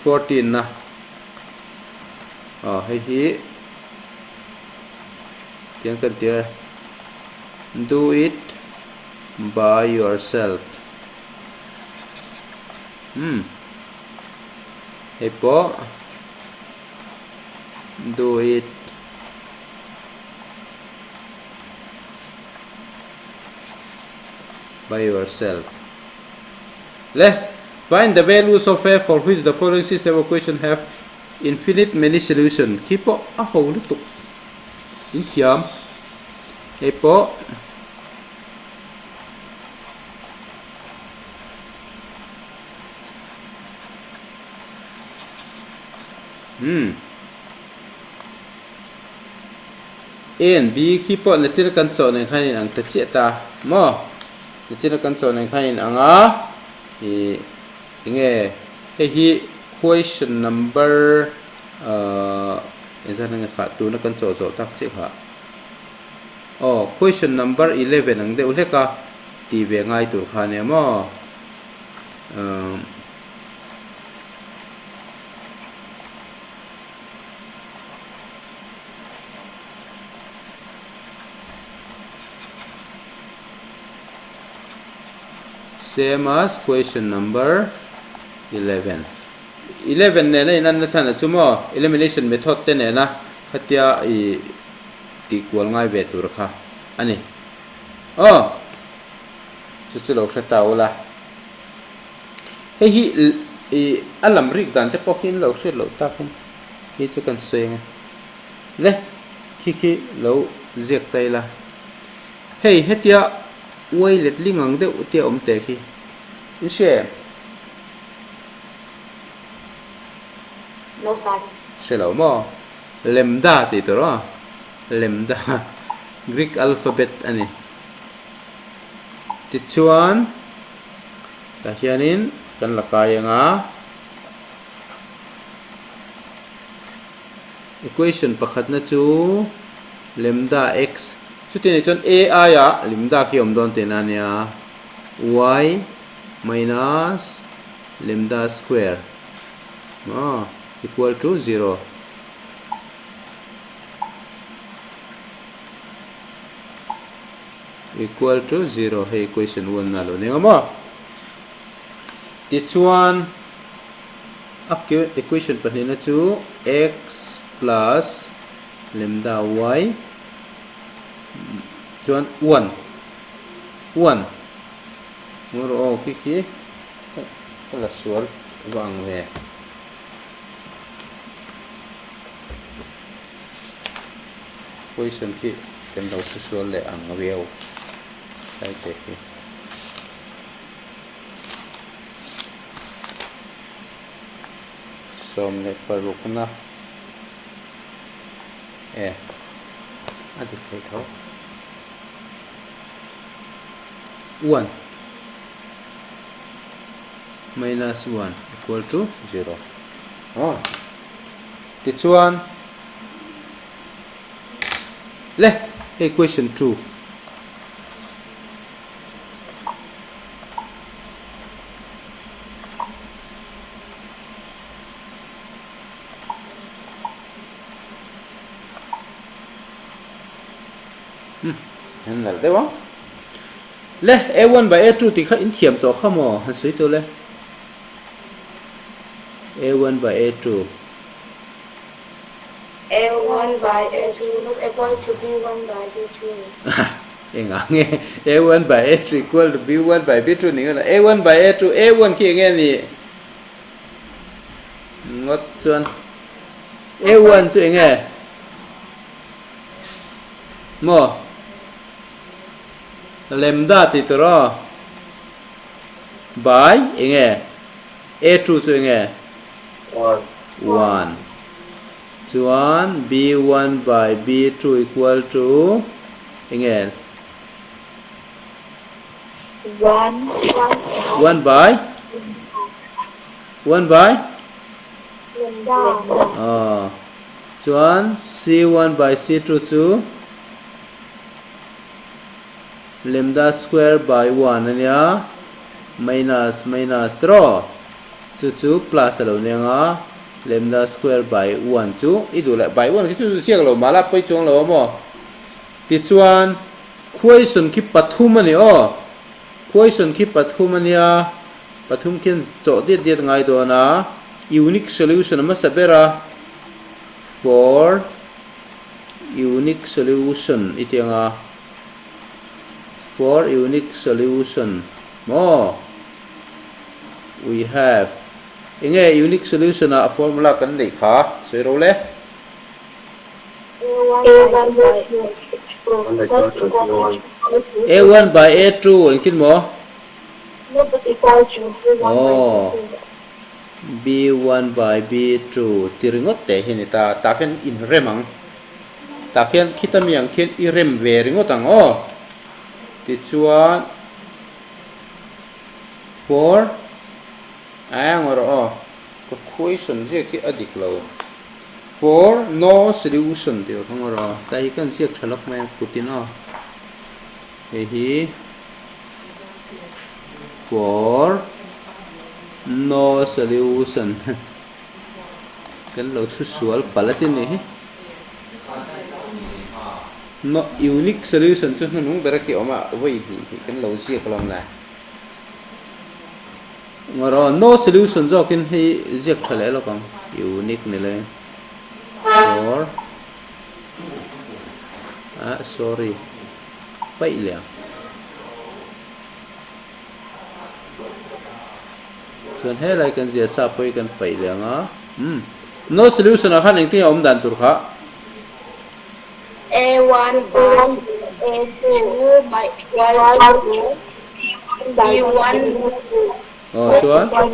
14 na aw hei hi Tiang kan ti e. Do it by yourself. Umm. Hei pawh do it by yourself. Le, find the values of a for which the following system of equation have infinite many solution. Khi pawh a ho lutuk. In thiam. Hei pawh Umm. A and B khi pawh nachina kan chawh nen khan in ang ta chiah ta maw? Nachina kan chawh nen khan in ang a, ih enge hei hi question number ahh engzat nge kha tuna kan chawh zawh tak chiah kha aw question number 11 ang deuh hlek a ti ve ngai tur kha nia maw? Umm. Same as question number 11. 11 nena in an na chhan a chu maw? Elimination method te nena khatia i tih kual ngai ve tur kha a ni. Aw! Chu chu lo hre ta ula. Hei hi i a lam rik dan te pawh khi in lo hriat loh takin hi chu kan sawi ang e. Le, khi khi lo ziak ta ila. Hei hetia uai letling ang deuh tia awm teh khi in hria em? No sir. Hre lo maw? Lemda tih tur aw. Lemda Greek alphabet a ni. Tichuan tah hianin kan la kai ang a. Equation pakhatna chu lambda x chuti anih chuan a aiah lambda khi a awm dawn tihna a nia y minus lambda square maw equal to zero. Equal to zero hei equation one na lo ni ang maw? Tichuan a equation pahnihna chu x plus lambda y chuan one one hmu rawh aw khi khi ka la sual va ang ve. Question khi kan lo hre sual leh ang viau tlai te khi. 16 na e a dik thei tho. 1 minus 1 equal to 0. Aw tichuan Le, hei question 2. Hmm, an nalh deuh ang. Le, A1 by A2 tih kha in thiam tawh kha maw? Han sawi tawh le. A1 by A2. A1 by A2 not equal to B1 by B2. Engah nge A1 by A2 equal to B1 by B2 ni ngawt a? A1 by A2, A1 khi enge ni ngawt chuan A1 chu enge maw lambda tih tur aw by enge A2 chu enge 1 chuan b1 by b2 equal to enge 1 by 1 by aw chuan c1 by c2 chu lambda square by 1 ania minus minus tiraw. Chu chu plus a lo ni ang a, lambda square by one chu i duh leh by one khi chu ziak lo mah la pawi chuang lo a maw? Tichuan, question khi pathum a ni aw. Question khi pathum a nia, pathum khian chawh diat diat ngai dawn a, unique solution a hmasa ber a, for unique solution i tih ang a, for unique solution maw we have enge unique solution ah formula kan neih kha sawi ro le. A one by A two engtin maw? Aw B one by B two ti ringawt teh hi a ni ta, tah khian inrem ang, tah khian khita mi ang khian i rem ve ringawt ang aw. Tichuan for a eng rawh aw ka question ziak hi a dik lo. For no solution tih ka ngawr a, tlai hi kan ziak tha lawk mai a kutin aw. Hei hi for no solution kan lo chhu sual palh a tin nih hi. No unique solution chu hnuhnung ber a khi awm a, vawi hnih hnih kan lo ziak alawm le. Ngawr aw, no solution zawkin hei ziak tha leh lawk ang, unique ni leng or ah sorry paih leh ang. Chuan helai kan zia sa pawh hi kan paih leh ang a, umm no solution ah khan engtin nge a awm dan tur kha? A one by A two by equal to B one Aw chuan B one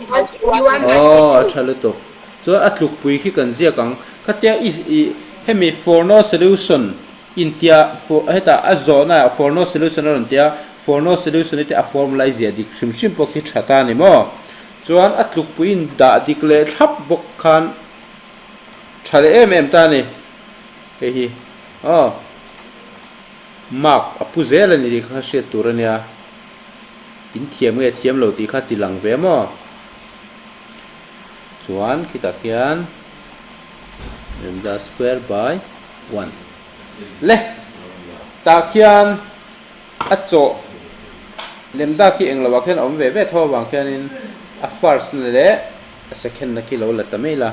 by C Aw a two. tha lutuk. Chuan a tlukpui khi kan ziak ang. Khatia i i hemi for no solution intia for hetah a zawhna ah for no solution a rawn tia for no solution hi te a formula i ziah dik hrim hrim pawh khi tha ta a ni maw. Chuan a tlukpui in dah dik leh thlap bawk khan Tha leh em em ta a ni. Hei hi aw mark a pu zel a ni tih kha hriat tur a nia. In thiam nge thiam lo tih kha ti lang ve maw? Chuan khitah khian lambda square by one le tah khian a chawh lambda khi englo ah khian a awm ve ve tho avang khianin a first na leh A second na khi lo la ta mai la.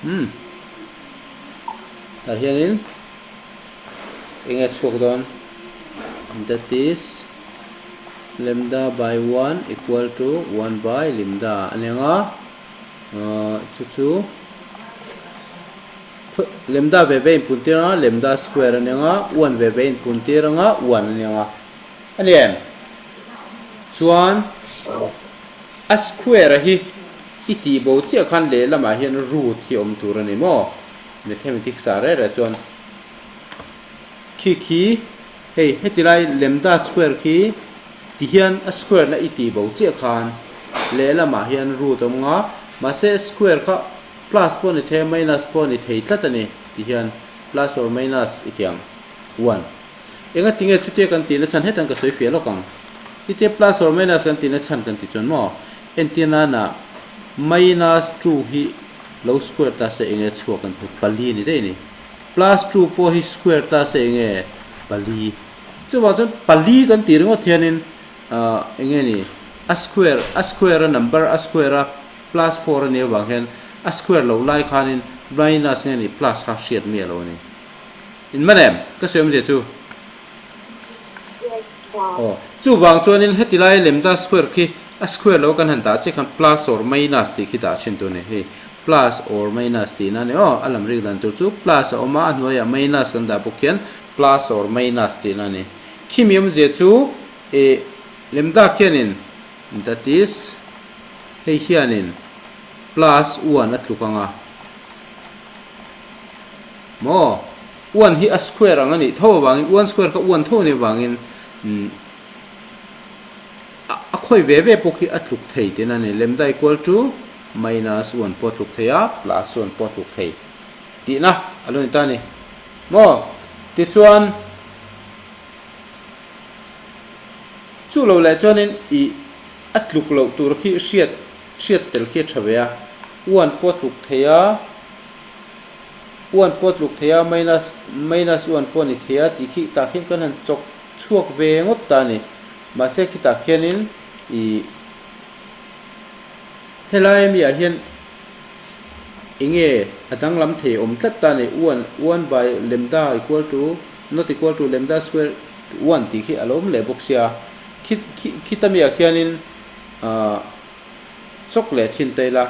Umm tah hianin eng nge chhuak dawn that is lambda by one equal to one by lambda a ni ang a ahh chu chu lambda ve ve inpun tir ang a lambda square a ni ang a one ve ve inpun tir ang a one a ni ang a a ni em chuan a square a hi. I tih bo chiah khan lehlamah hian root hi awm tur a ni maw? Mathematics ah reh reh chuan khi khi hei heti lai lambda square khi ti hian a square na i tih bo chiah khan lehlamah hian root awm nga mahse square kha plus pawh ni thei a minus pawh ni thei tlat a ni ti hian plus or minus i ti ang one enga tinge chutia kan tihna chhan hetan ka sawi fiah lawk ang titia plus or minus kan tihna chhan kan ti chuan maw Entir nana minus two hi lo square ta se enge chhuak an ti pali ni daih a ni. Plus two pawh hi square ta se enge pali. Chuvang chuan pali kan tih ringawt hianin ah enge ni a square a square a number a square a plus four a nih avang hian a square lo lai khanin minus nge ni plus kha hriat miah lo a ni. In man em? Ka sawi awmzia chu. Aw, chuvang chuanin heti lai lambda square khi a square lo kan han dah chiah khan plus or minus tih khi dah thin tur a ni. Hei plus or minus tihna a ni aw, a lam rik dan tur chu plus a awm a, a hnuaiah minus kan dah bawk hian plus or minus tihna a ni. Khimi awmzia chu ih lambda khianin that is hei hianin plus one a tluk ang a maw? One hi a square ang a nih tho avangin one square kha one tho a nih avangin umm. khawi ve ve pawh khi a tluk thei tihna a ni. Lambda equal to minus one pawh a tluk thei a, plus one pawh a tluk thei tihna a lo ni ta a ni. Maw? Tichuan, chu lo leh chuanin ih a tluk loh tur khi hriat hriat tel khi a tha ve a, one pawh a tluk thei a, one pawh a tluk thei a, minus minus one pawh a ni thei a tih khi tah khian kan han chawk chhuak ve ngawt ta a ni. Mahse khitah khianin ih helai ami ah hian enge a danglam thei awm tlat ta a ni, one one by lambda equal to not equal to lambda square one tih khi a lo awm leh bawk sia, khi khi khita mi ah khianin ahh chawk leh chhin ta ila,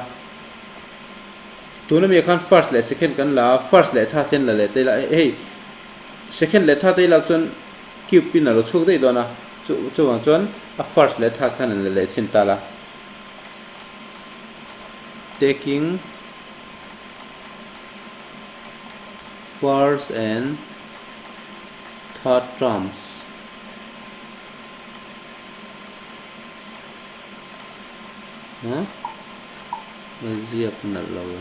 tuna mi ah khan first leh second kan la a, first leh third hian la leh ta ila, hei second leh third a i lak chuan cube in a lo chhuak daih dawn a, chu chuvang chuan a first leh third khan an la leh chhin ta la. Taking first and third terms. Huh? Ziak nalh lo e.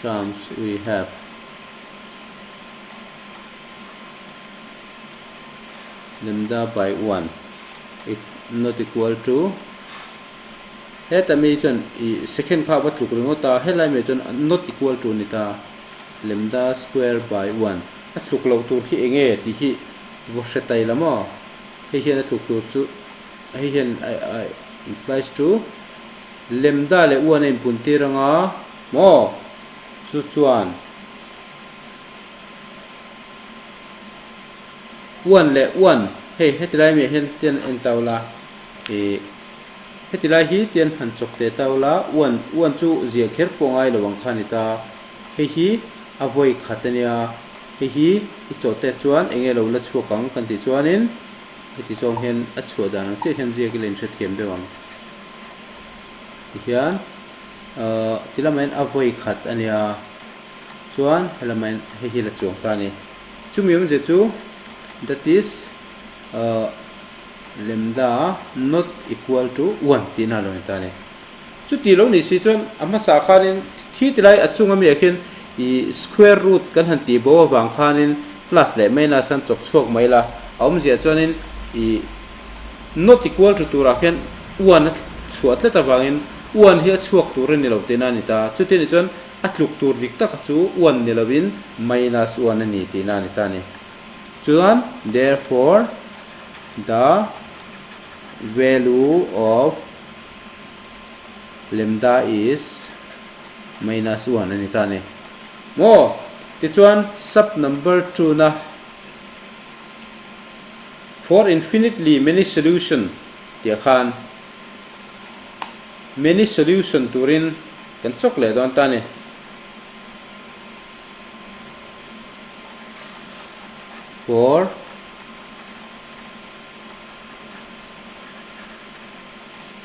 Terms we have. Lambda by 1 not equal to heta mi chuan i second kha va tluk ringawt a helai mai chuan not equal to ni ta lambda square by 1 a tluk loh tur khi enge tih hi va hre tai la maw hei hian a tluk tur chu hei hian implies to lambda leh 1 a inpun tir anga maw chu chuan Uan leh uan, hei heti lai miah hian tian en tau la, ih heti lai hi tian han chawk teh tau la, uan uan chu zia kher pawh ngai lo ang kha a ni ta, hei hi a vawi khat a nia, hei hi i chawh te chuan eng nge lo la chhuak ang kan tih chuanin heti zawng hian a chhuah dan ang chiah hian ziak ila inhrethiam deuh ang tihian ahh ti lamah hian a vawi khat a nia. Chuan helamah hian hei hi la chuang ta a ni. Chumi awmzia chu that is lambda not equal to one tihna a lo ni ta a ni. Chuti lo ni si chuan a hmasa khanin khi ti lai a chunga mi ah khian ih square root kan han tih bo avang khanin plus leh minus khan chawk chhuak mai la a awmzia chuanin ih not equal to turah khian one a chhuah tlat avangin one hi a chhuak tur a ni lo tihna a ni ta. Chuti ni chuan A tluk tur dik taka chu one ni lovin minus one a ni tihna a ni ta a ni. Chuan therefore the value of lambda is minus one a ni ta a ni. Maw? Tichuan sub number two na for infinitely many solution tih ah khan many solution turin Kan chawk leh dawn ta a ni. For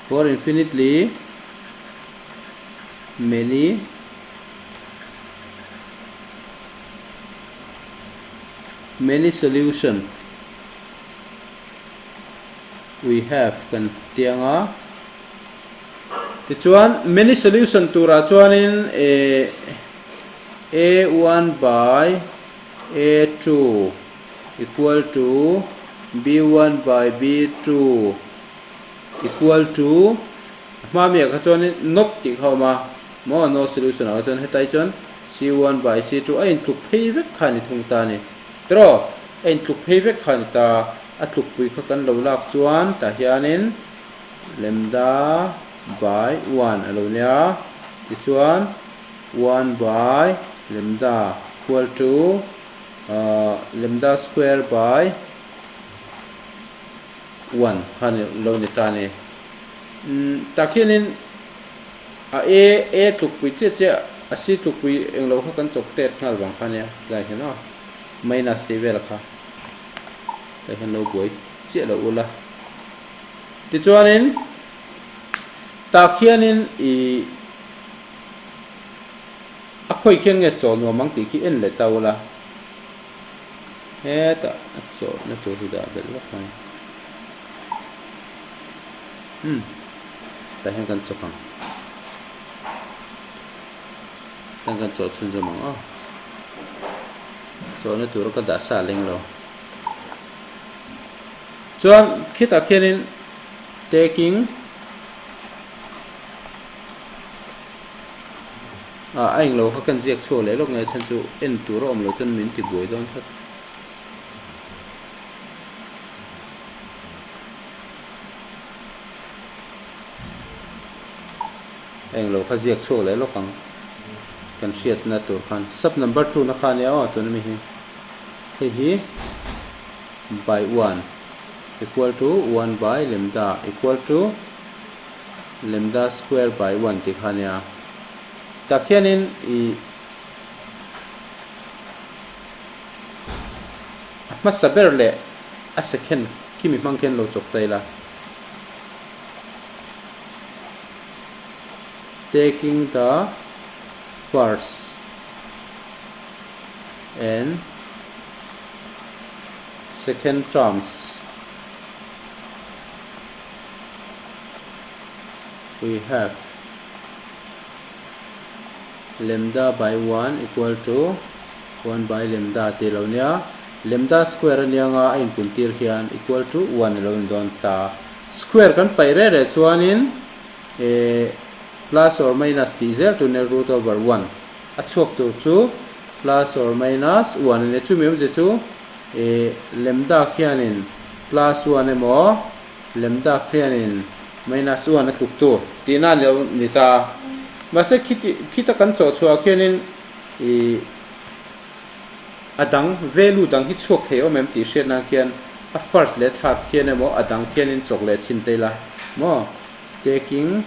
for infinitely many many solution we have kan tiang a. Tichuan, many solution turah chuanin eh a one by a two equal to b one by b two equal to a hma miah kha chuanin not tih kha a awm a maw no solution ah kha chuan hetlai chuan c one by c two a intluk phei vek kha a ni thung ta a ni tiraw a intluk phei vek kha a ni ta a tlukpui kha kan lo lak chuan tah hianin Lambda by one a lo nia, tichuan one by lambda equal to lambda square by one kha lo ni ta a ni. Tah khianin a a a tlukpui chiah chiah a c tlukpui englo kha kan chawk tet nghal vang kha nia tlai hian aw minus tih vel kha tah hian lo buai chiah lo ula. Tichuanin, tah khianin i A khawi khian nge chaw nuam ang tih khi en leh ta ula. Hetah a chawhna tur hi dah belh vak mai. Umm tah hian kan chawk ang. Tah hian kan chawh chhunzawm ang aw. Chawhna tura ka dah sa leng lo. Chuan khitah khianin taking Ah a englo kha kan ziak chhuak leh lawk nge chhan chu en tur a awm lo chuan min ti buai dawn tlat. A englo kha ziak chhuak leh lawk ang kan hriatna tur khan sub number two na kha ania aw tuna mi hi hei hi by one equal to one by lambda equal to lambda square by one tih kha ania tak hianin ih a hmasa ber leh a second khi mi hmang khian lo chawp ta ila taking the first and second terms We have lambda by one equal to one by lambda tih lo nia lambda square a nia nga a inpun tir hian equal to one a lo in dawn ta square kan paih reh reh chuanin eh plus or minus tih zel tur nia root over one a chhuak tur chu plus or minus one a nia chumi awmzia chu eh lambda khianin plus one emaw Lambda khianin minus one a tluk tur tihna a lo ni ta. Mahse khiti khita kan chawh chhuah khianin ih a dang value dang hi chhuak thei awm em tih hriat nan khian a first leh third khian emaw a dang khianin chawk leh chhin ta ila maw taking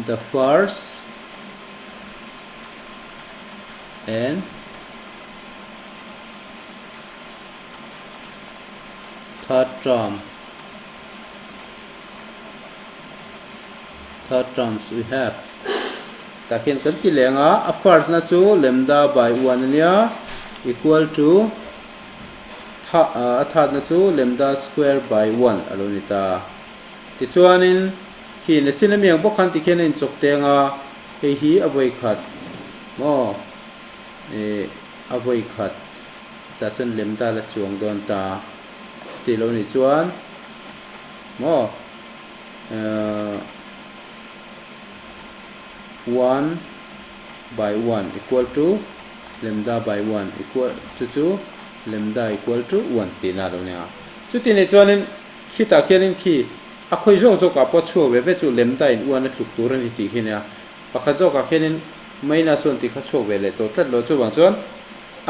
the first and Third term Third terms we have tah khian kan ti leng a a first na chu lambda by one ania equal to a third na chu lambda square by one a lo ni ta tichuanin khi na chin ami ang bawk khan tikhian a inchawk teng a hei hi a vawi khat maw Ih a vawi khat tah chuan lem dal a chuang dawn ta chuti lo nih chuan maw ehh one by one equal to lambda by one equal chu chu lambda equal to one tihna a lo ni a chuti nih chuanin khitah khianin khi a khawi zawk zawkah pawh chhuak ve ve chu lambda in one a tluk tur a ni tih khi a nia. Pakhat zawkah khianin minus one tih kha chhuak ve leh tawh tlat lo chuvang chuan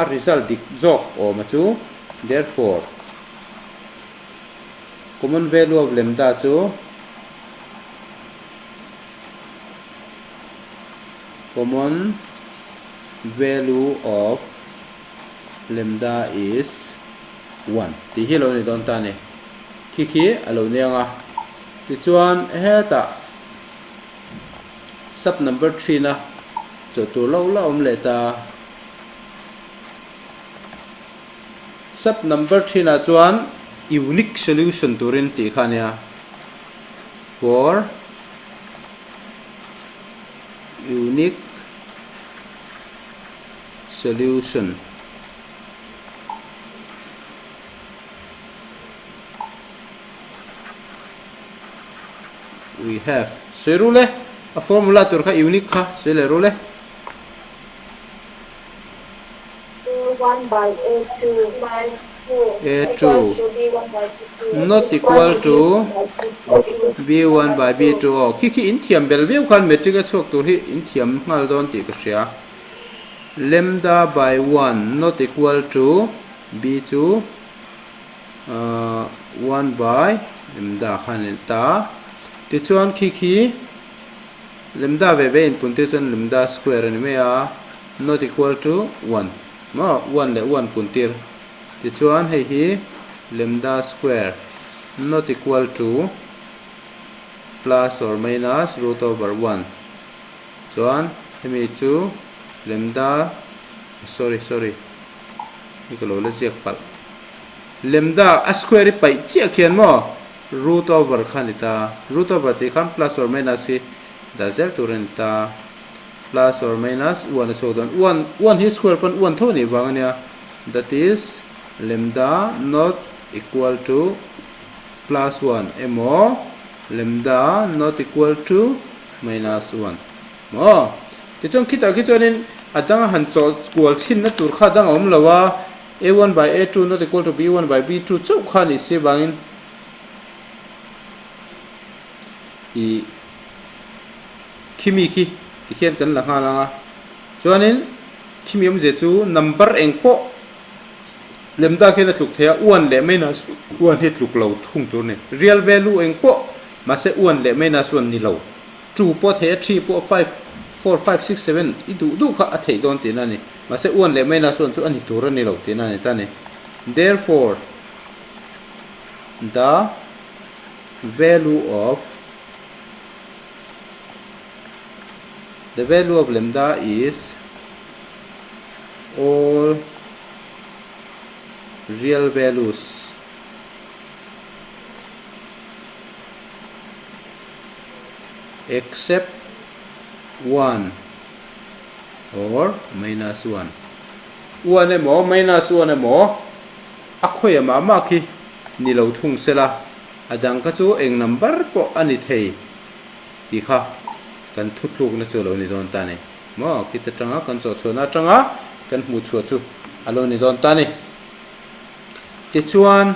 a result dik zawk awma chu therefore common value of lambda chu common value of lambda is one tih hi a lo ni dawn ta a ni khi khi a lo ni ang a tichuan hetah Sub number three na chawh tur lo la awm leh ta. Sub number three nah chuan unique solution turin tih kha a nia. For unique solution. We have sawi rul e a formula tur kha unique kha sawi leh rul e. A1 by A2 A2 not equal to B1 by B2 aw khi khi in thiam bel viau khan matric a chhuak tur hi in thiam nghal dawn tih ka hria lambda by 1 not equal to B chu One by lambda kha a ni ta. Tichuan khi khi lambda ve ve inpun tir chuan lambda square a ni mai a, not equal to one maw one leh one pun tir. Tichuan hei hi lambda square not equal to. plus or minus root over one chuan hemi chu lambda sorry sorry hei ka lo la ziak palh lambda a square hi paih chiah khian maw root over kha a ni ta root over tih khan plus or minus hi dah zel tur a ni ta plus or minus one a chhuak dawn one one hi square pawn one tho a nih vang a nia that is lambda not equal to plus one emaw lambda not equal to minus one maw? Tichuan khitah khi chuanin a danga han chawh kual chhinna tur kha a dang a awm lo a, a one by a two not equal to b one by b two chauh kha a nih si avangin ih khimi khi tikhian kan la nghal ang a, chuanin khimi awmzia chu number eng pawh Lambda khian a tluk thei a, one leh minus one hi tluk lo thung tur a ni. Real value eng pawh mahse one leh minus one ni lo. Two pawh a thei a, three pawh, five, four, five, six, seven i duh duh kha a theih dawn tihna a ni. Mahse one leh minus one chu a ni tur a ni lo tihna a ni ta a ni. Therefore, the value of the value of lambda is all real values except 1 or minus 1 1 emaw minus 1 emaw a khawi amah mah khi ni lo thung sela a dang kha chu eng number pawh a ni thei tih kha kan thutlukna chu a lo ni dawn ta a ni. Maw khit atanga kan chawhchhuahna atanga kan hmuh chhuah chu a lo ni dawn ta a ni. Tichuan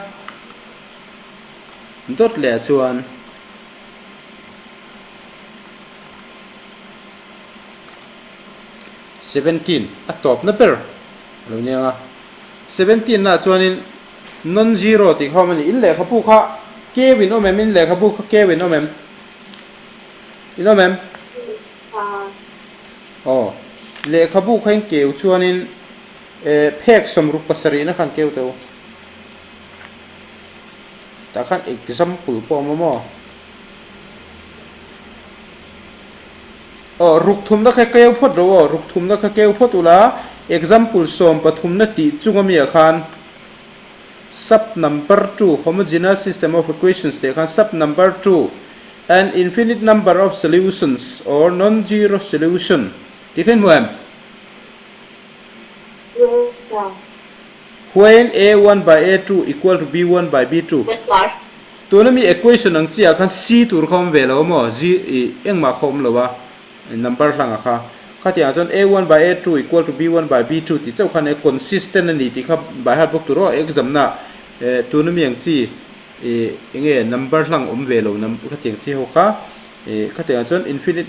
dawt leh ah chuan 17 a tawpna ber a lo ni ang a. 17 ah chuanin non zero tih kha awm a ni. In lehkhabu kha keu in awm em? In lehkhabu kha keu in awm em? In awm em? Aw, lehkhabu kha in keu chuanin eh phek sawmruk pasarihna khan keu teh u. Tah khan example pawh a awm a maw? Aw, ruk thumna kha keu phawt rawh u aw, ruk thumna kha keu phawt ula example sawm pathumna tih chung ami ah khan sub number two homogeneous system of equations tih ah khan sub number two An infinite number of solutions or non-zero solution tih kha in hmu em? Yes sir. When a1 by a2 equal to b1 by b2. Yes sir. Tuna mi equation ang chiah khan c tur kha awm ve lo maw? Z i engmah kha awm lo a, number hlanga kha. Khatiang ah chuan a1 by a2 equal to b1 by b2 tih chauh khan e consistent a ni tih kha by heart bawk tur aw exam na tuna mi ang chi Ih enge number hlang awm ve lo nam khatiang chi ho kha ih khatiang ah chuan infinite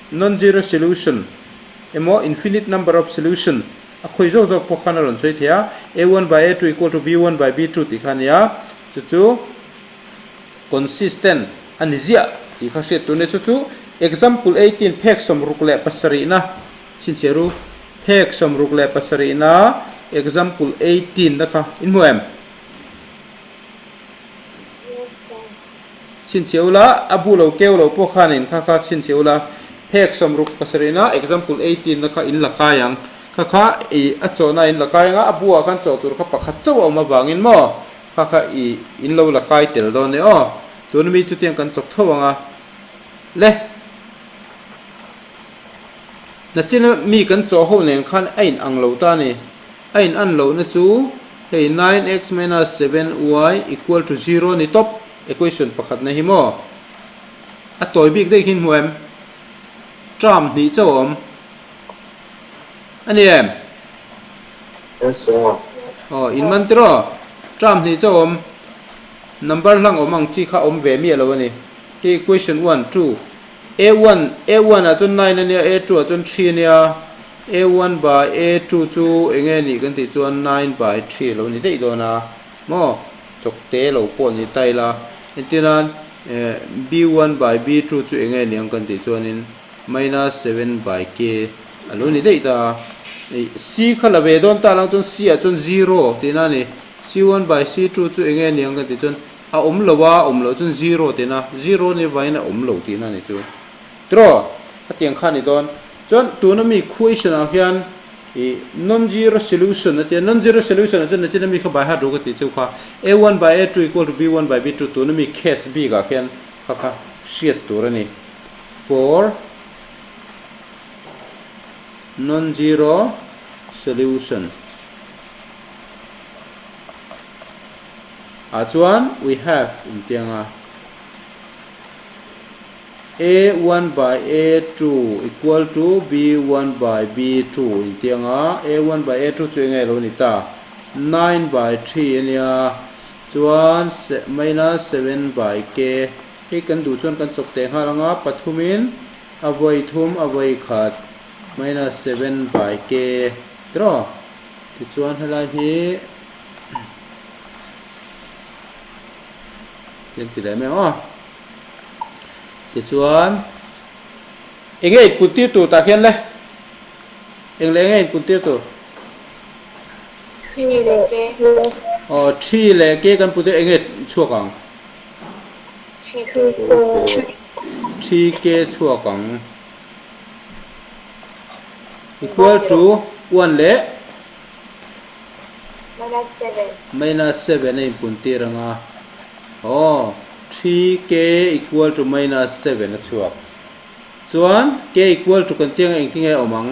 non zero solution emaw infinite number of solution a khawi zawk zawk pawh khan a rawn sawi thei a a one by a two equal to b one by b two tih kha a ni a chu chu consistent a ni ziah tih kha hriat tur a ni chu chu example 18 phek sawmruk leh pasarihna chhinchhiah ru phek sawmruk leh pasarihna example 18 na kha in hmu em? Chhinchhiah ula, a bu lo keu lo pawh khan in kha kha chhinchhiah ula, phek sawmruk pasarihna example 18 na kha in la kai ang, kha kha i a chawhna in la kai ang a, a bu ah khan chawh tur kha pakhat chauh a awm avangin maw kha kha i in lo la kai tel dawn e aw, tuna mi chutiang kan chawk tho ang a le. Nachina mi kan chawh ho nen khan a in ang lo ta a ni. A in an lohna chu hei nine x minus seven y equal to zero ni tawp equation pakhatna hi maw? A tawi bik daih khi hmu em? Term hnih chauh a awm a ni em? Yes sir. Aw in man tiraw? Term hnih chauh a awm number hlang awm ang chi kha awm ve miah lo a ni. Hei equation one two a one a one ah chuan nine a nia a two ah chuan three a nia. A one by A two chu eng nge nih kan tih chuan nine by three a lo ni daih dawn a maw? Chawk te lo pawh ni ta ila. Entirnan B one by B two chu eng nge ni ang kan tih chuanin minus seven by K a lo ni daih ta a. C kha la ve dawn ta lang chuan C ah chuan zero tihna a ni. C one by C two chu eng nge ni ang kan tih chuan A awm lo a, awm loh chuan zero tihna, zero nih avangin a awm lo tihna a ni chu. Tiraw? Hetiang kha a ni dawn. Chuan tuna mi question ah hian ih non-zero solution a tia, non-zero solution ah chuan nachin ami kha by heart ru ka tih cheu kha, a one by a two equal to b one by b two tuna mi case bik ah khian kha kha hriat tur a ni. For non-zero solution ah chuan we have intiang a. A one by A two equal to B one by B two intiang a, A one by A two chu eng nge lo ni ta? Nine by three a nia, chuan minus seven by K hei kan duh chuan kan chawk teh nghal ang a, pathumin a vawi thum a vawi khat minus seven by K tiraw? Tichuan helai hi kan ti leh mai ang aw. Tichuan, eng nge input tir tur tah khian le? Eng leh eng nge input tir tur? Thi leh ke. Aw, thi leh ke kan put eng nge chhuak ang? Thi ke. Thi ke chhuak ang. Equal to one leh? Minus seven. Minus seven a inpun tir ang a. Aw, 3k equal to minus seven a chhuak. Chuan k equal to kan tih anga engtin nge a awm ang?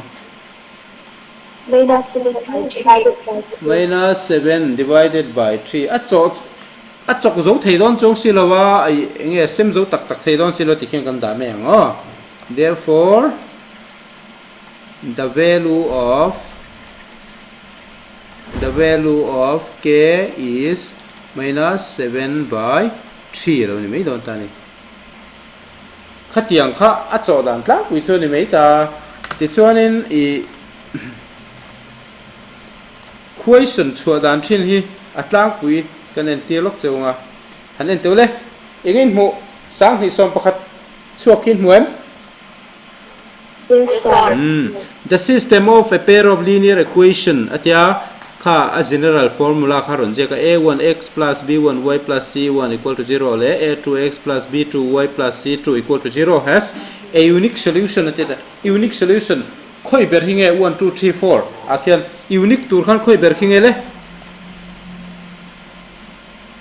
Minus seven divided by three. Minus seven divided by three. A chawh a chawk zo thei dawn chuang si lo a, eng nge sem zo tak tak thei dawn si lo tih khian kan dah mai ang aw. Therefore, the value of The value of k is minus 7 by 3 a lo ni mai dawn ta a ni. Khatiang kha a chawh dan tlangpui chu a ni mai ta. Tichuanin ih question chhuah dan thin hi a tlangpui kan entir lawk cheu ang a. Han en teuh le. Eng inhmuh 21 chhuak khi hmu em? The system of a pair of linear equation a tia kha a general formula kha rawn ziak a, a one x plus b one y plus c one equal to zero leh a two x plus b two y plus c two equal to zero has a unique solution a tia unique solution khawi ber hi nge one two three four ah khian unique tur khan khawi ber khi nge le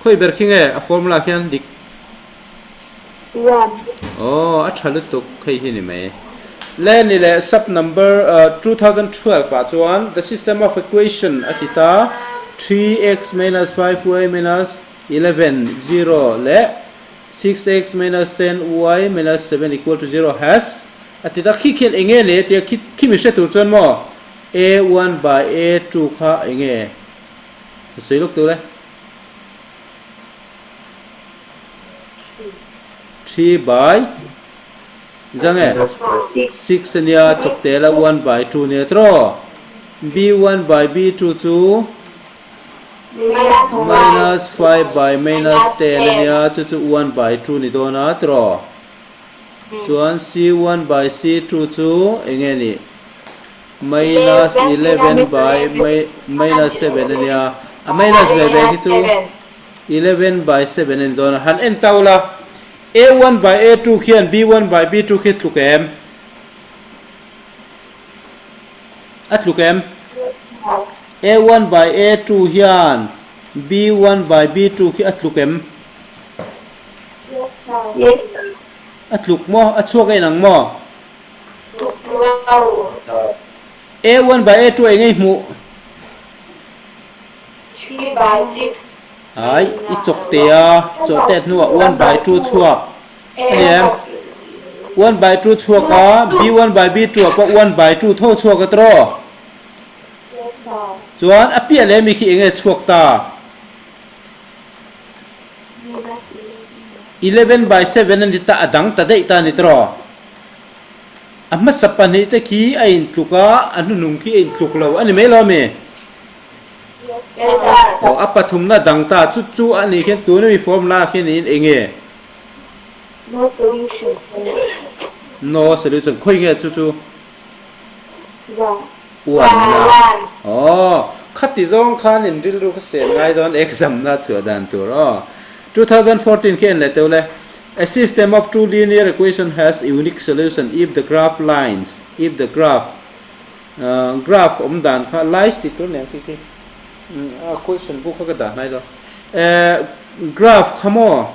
khawi ber khi nge a formula khian dik One. Aw, a tha lutuk hei hi ni mai. Le ni leh sub number 2012 ah chuan the system of equation a ti ta, 3x minus 5y minus 11 zero leh 6x minus 10y minus 7 equal to zero has a ti ta. Khi khian eng nge le tia khi khi mi hre tur chuan maw a one by a two kha eng nge sawi lawk tur e. Three by zang e six ania chawk tel a one by two ania tiraw b one by b two chu minus five by minus ten ania chu chu one by two ni dawn a tiraw chuan c one by c two chu eng nge ni minus 11 by minus 7 ania a minus ve ve hi chu 11 by 7 a ni dawn a han en ta ula a one by a two khian b one by b two khi tluk em a tluk em a one by a two hian b one by b two khi a tluk em a tluk maw a chhuak a inang maw A one by A two eng ei hmuh? Three by six. Ai, i chawk te a, chawh tet hnuah one by two chhuak. A ni em? One by two chhuak a, B one by B two ah pawh one by two tho chhuak a tiraw? Chuan a piah leh mi khi eng nge chhuak ta? Eleven by seven a ni ta, a dang ta daih ta a ni tiraw? A hmasa pahnih te khi a intluk a, a hnuhnung khi a intluk lo a ni mai lo ami? Yes sir. Aw, a pathumna dang ta chu chu a nih khian tuna mi formula khi niin eng nge? No solution. No solution. Khawi nge chu chu? One. One na. Aw, khati zawng khan in rilru kha sel ngai dawn exam na chhuah dan tur aw. 2014 khi en leh teuh le. A system of two linear equation has unique solution if the graph lines, if the graph, graph awm dan kha lines tih tur nen khi khi a question book kha ka dah hnai lo. Graph kha maw,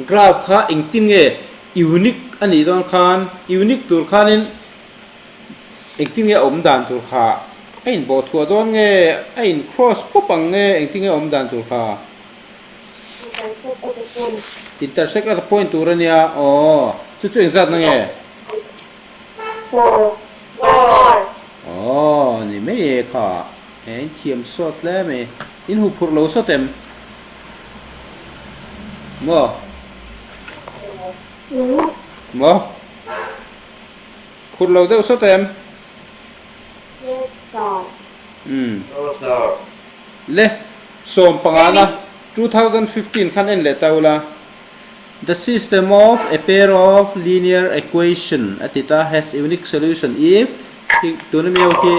graph kha engtin nge unique a nih dawn khan, unique tur khanin Engtin nge awm dan tur kha? A inbawh thuah dawn nge? A in cross pawp ang nge? Engtin nge awm dan tur kha? Intersect at a point. Intersect at a point tur a nia. Aw, chu chu engzat na nge? Four. Four. Aw, ni mai e kha. He in thiam sawt hle mai. In huh phurh lo sawt em? Maw? Maw? Phur lo deuh sawt em? Yes sir. Umm. No sir. Le, sawmpangana 2015 khan en leh ta ula. The system of a pair of linear equation a ti ta has unique solution if khi tuna mi ho khi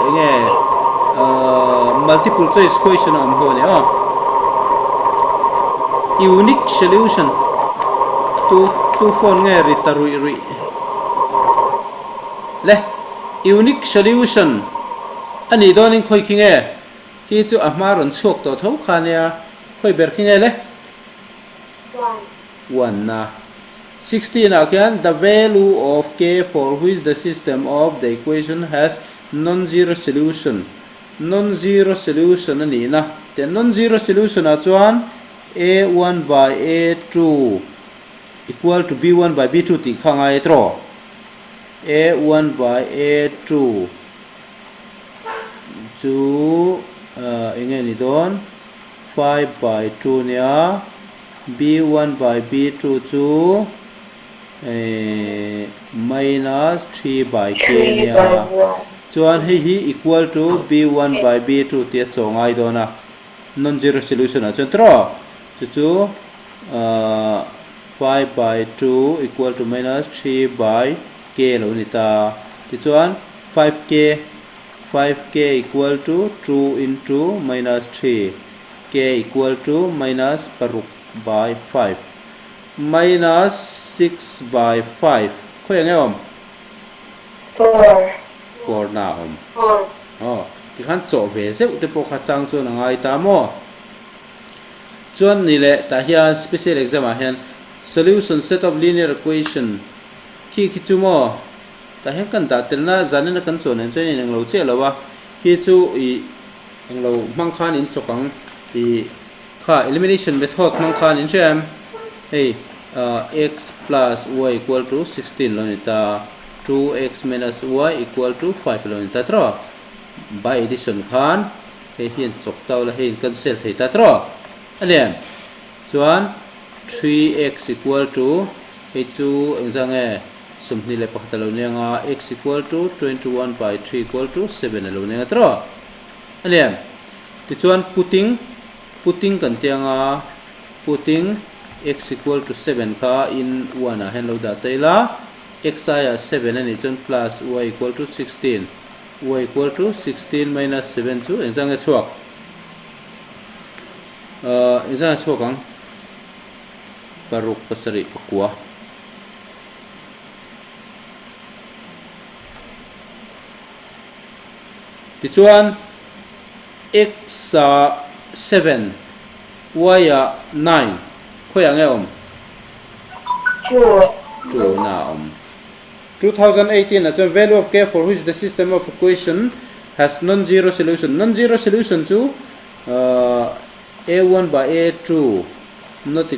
enge multiple choice question a awm ho a ni aw. Unique solution tu tu phone nge ri ta ruih ruih. Le, unique solution a nih dawnin khawi khi nge? Khi chu a hma rawn chhuak tawh tho kha nia, khawi ber khi nge le? One. One na. 16 ah khian the value of k for which the system of the equation has non-zero solution, non-zero solution a nihna, tiah non-zero solution ah chuan a one by a two, Equal to B1 by B2 tih kha ngai e tawh. A1 by A2 chu eng nge ni dawn? 5 by 2 nia. B1 by B2 chu minus 3 by k nia. Chuan hei hi equal to B1 by B2 tia chaw ngai dawn a. Non-zero solution ah chuan tawh. Chu chu. 5 by 2 equal to minus 3 by k lo ni ta. Tichuan 5k, 5k equal to 2 into minus 3, k equal to minus paruk by 5, minus 6 by 5 khawi ang nge awm? 4. 4 na a awm. 4. Aw, tikhan chawh ve zeuh te pawh kha chang chuan a ngai ta maw? Chuan ni leh tah hian special exam ah hian solution set of linear equation khi khi chu maw tah hian kan dah telna zanin a kan chuan nen chuan in englo chiah lo a khi chu ih englo hmang khan in chawk ang ih kha elimination method hmang khan in hria em hei x plus y equal to 16 lo ni ta 2x minus y equal to 5 lo ni ta tawh by addition khan Hei hian chawp tau la hei in cancel thei ta tawh a ni em? Chuan 3x equal to hei chu engzah nge 21 a lo ni anga x equal to 21 by 3 equal to 7 a lo ni anga tawh a ni em? Tichuan putting putting kan ti anga putting x equal to 7 kha in 1 ah hian lo dah ta ila x aiah 7 a nih chuan plus y equal to 16 Y equal to 16 minus 7 chu engzah nge chhuak? Ahh engzah nge chhuak ang? Paruk pasarih pakua. Tichuan x ah 7, y ah 9 khawiah nge awm? Two. Two na a awm. 2018 ah chuan value of k for which the system of equation has non-zero solution, non-zero solution chu a1 by a2 not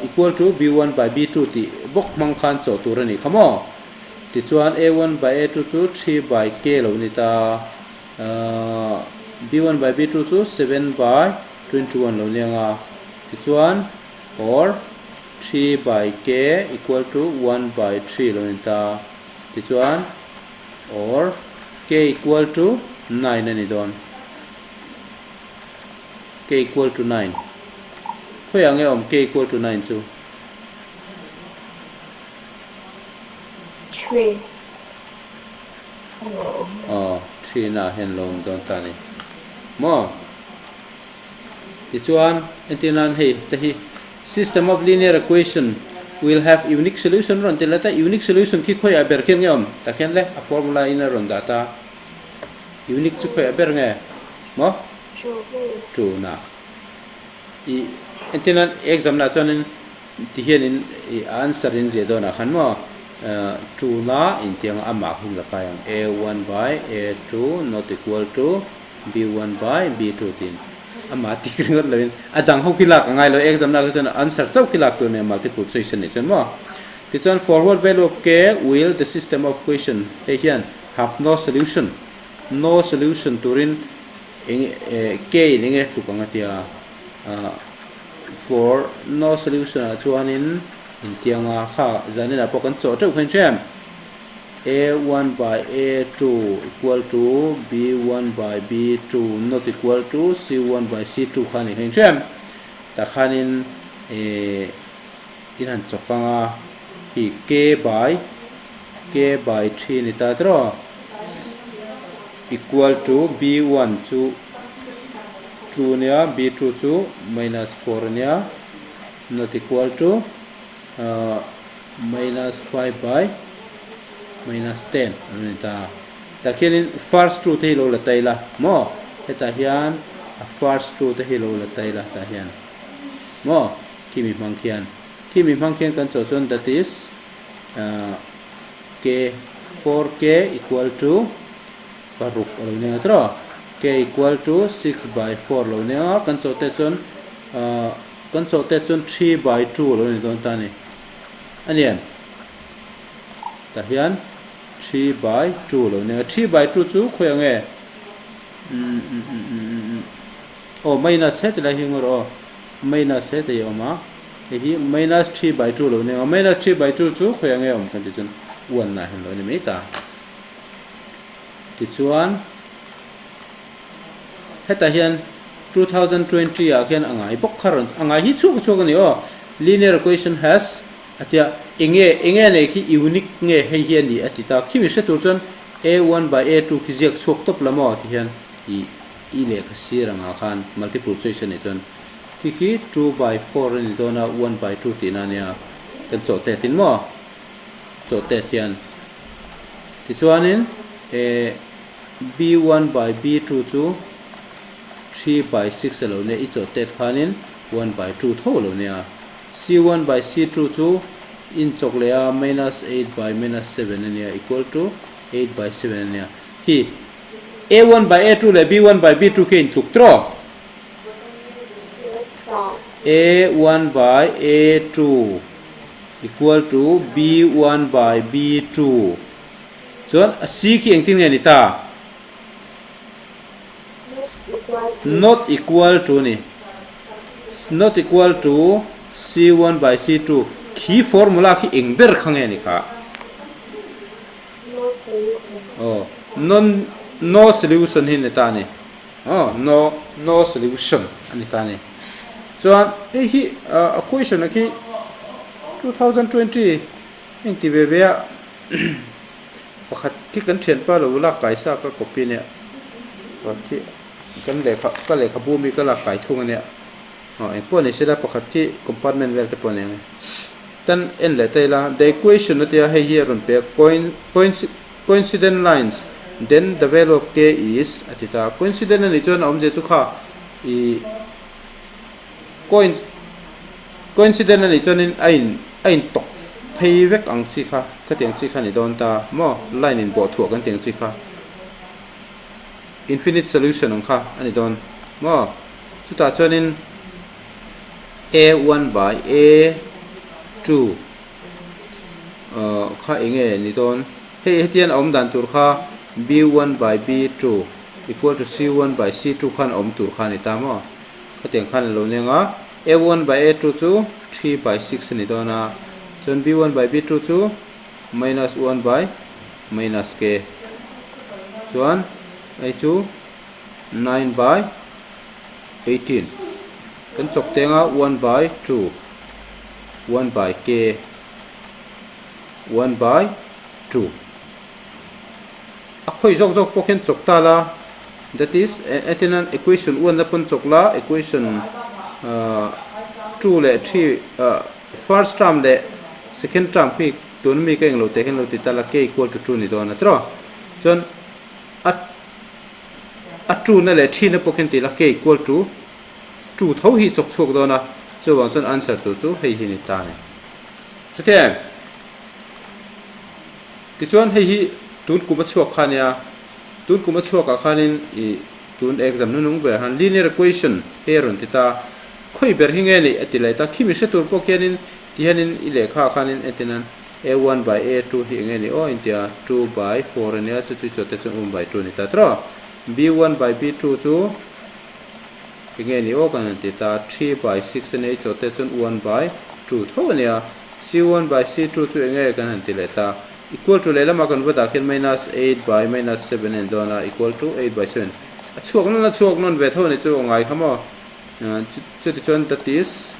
equal to b1 by b2 tih bawk hmang khan chawh tur a nih kha maw? Tichuan a1 by a2 chu 3 by k lo ni ta, b1 by b2 chu 7 by 21 lo ni anga, tichuan or 3 by k equal to 1 by 3 lo ni ta. Tichuan or k equal to 9 a ni dawn. K equal to 9. Khawiah nge awm k equal to 9 chu? 3. Aw, 3 na hian lo awm dawn ta a ni. Maw? Tichuan, entir nan hei te hi. System of linear equation will have unique solution rawn ti let a, unique solution khi khawiah ber khian nge awm? Tah khian le a formula in a rawn dah ta. Unique chu khawiah ber nge maw? Tuna. I entirnan exam lah chuanin ti hianin i answer in ziah dawnah khan maw tuna intiang a amah hun la kai ang a one by a two not equal to b one by b two tiin amah tik ringawt loin a dang ho khi lak a ngai lo exam lak hi chuan answer chauh khi lak tur nia multiple choice a nih chuan maw tichuan for what value of k will the system of equation hei hian have no solution no solution turin eng k in enge tluk ang a tia for no solution ah chuanin intianga kha zaninah pawh kan chawh teuh kha in hria em? A one by A two equal to B one by B two not equal to C one by C two kha a ni kha in hria em? Tah khanin eh in han chawk ang a, khi K by K by three a ni ta tiraw? Equal to B one chu two a nia, B two chu minus four a nia, not equal to ah minus 5 by minus 10 a lo ni ta. Tah khianin first two te hi lo la ta ila maw? Hetah hian a first two te hi lo la ta ila tah hian maw? Khi mi hmang khian khi mi hmang khian kan chawh chuan that is ah k 4k equal to paruk a lo ni ang tiraw? K equal to 6 by 4 a lo ni ang a kan chawh te chuan ah kan chawh te chuan 3 by 2 a lo ni dawn ta a ni. A ni em? Tah hian 3 by 2 lo nia. 3 by 2 chu khawi ang e? Aw minus heti lai hi ngawr aw. Minus heti hi a awm a. Hei hi minus 3 by 2 lo nia. Minus 3 by 2 chu khawi ang e awm kan tih chuan 1 ah hian lo ni mai ta. Tichuan hetah hian 2020 ah khian a ngai bawk kha rawn a ngai hi chhuak chhuak a ni aw linear equation has a tia enge enge nei khi unique nge hei hi a ni a ti ta khimi hre tur chuan a one by a two khi ziak chhuak tawp la maw ti hian i i lehkha sir angah khan multiple choice a nih chuan khi khi two by four a ni dawn a one by two tihna a nia kan chawh tet in maw chawh tet hian tichuanin eh b one by b two chu 3/6 a lo nia, i chawh tet khanin 1/2 tho a lo nia. C 1/c2 chu in chawk leh a minus 8/minus 7 a nia equal to 8/7 a nia. Khi A 1/A2 leh B 1/B2 khi a intluk tawh. A 1/A2 equal to B 1/B2 chuan a C khi engtin nge ni ta? Not equal to ni. Not equal to C1 by C2 khi formula khi eng ber kha nge ni kha? Aw, non no solution hi ni ta ni. Aw, no no solution a ni ta ni. Chuan hei hi a question a khi 2020 engti ve ve a Pakhat khi kan thianpa lo lak kai sa ka copy ania pakhat khi kan lehkha ka lehkhabu ami ka lak kai thung ania aw engpawh ni sela pakhat khi compartment vel te pawh a ni ang e tan en leh ta ila the equation a tia hei hi a rawn pe a coincident lines then the value of k is a ti ta coincident a nih chuan a awmzia chu kha ih coincident a nih chuanin a in a intawk phei vek ang chi kha khatiang chi kha a ni dawn ta maw line in bawh thuah kan tih ang chi kha infinite solution ang kha a ni dawn maw chutah chuanin a one by a two ah kha eng nge ni dawn hei hetiang a awm dan tur kha b one by b two equal to c one by c two khan a awm tur kha a ni ta maw. Khatiang khan a lo neng a, A one by A two chu 3/6 a ni dawn a, chuan B one by B two chu minus one by minus k, chuan hei chu 9/18 kan chawk teng a one by two, one by k, one by two. A khawi zawk zawk pawh khian chawk ta la, that is entirnan equation one na pawn chawk la, equation Two leh three first term leh second term khi tun mi ka englo teh hian lo ti ta la k equal to two ni dawn a tiraw? Chuan a a two na leh three na pawh khian ti la k equal to two tho hi chawk chhuak dawn a, chuvang chuan answer tur chu hei hi ni ta a ni. Chutih em? Tichuan hei hi tun kum a chhuak kha nia, tun kum a chhuak ah khanin ih tun exam hnunung ber han linear equation hei a rawn ti ta, khawi ber hi nge nih a ti leh ta, khimi hre tur pawh khianin tihianin i lehkha ah khanin entirnan a one by a two hi enge nih aw intia two by four ania chu chu chawte chuan one by two a ni ta tiraw, b one by b two chu enge nih aw kan han ti ta, 3/6 ania i chawte chuan one by two tho ania. C1 by C2 chu enge kan han ti leh ta? Equal to lehlamah kan va dah khian minus 8 by minus 7 a in dawn a, equal to 8 by 7. A chhuak nawn a chhuak nawn ve tho a ni chu a ngai kha maw? Chuti chuan that is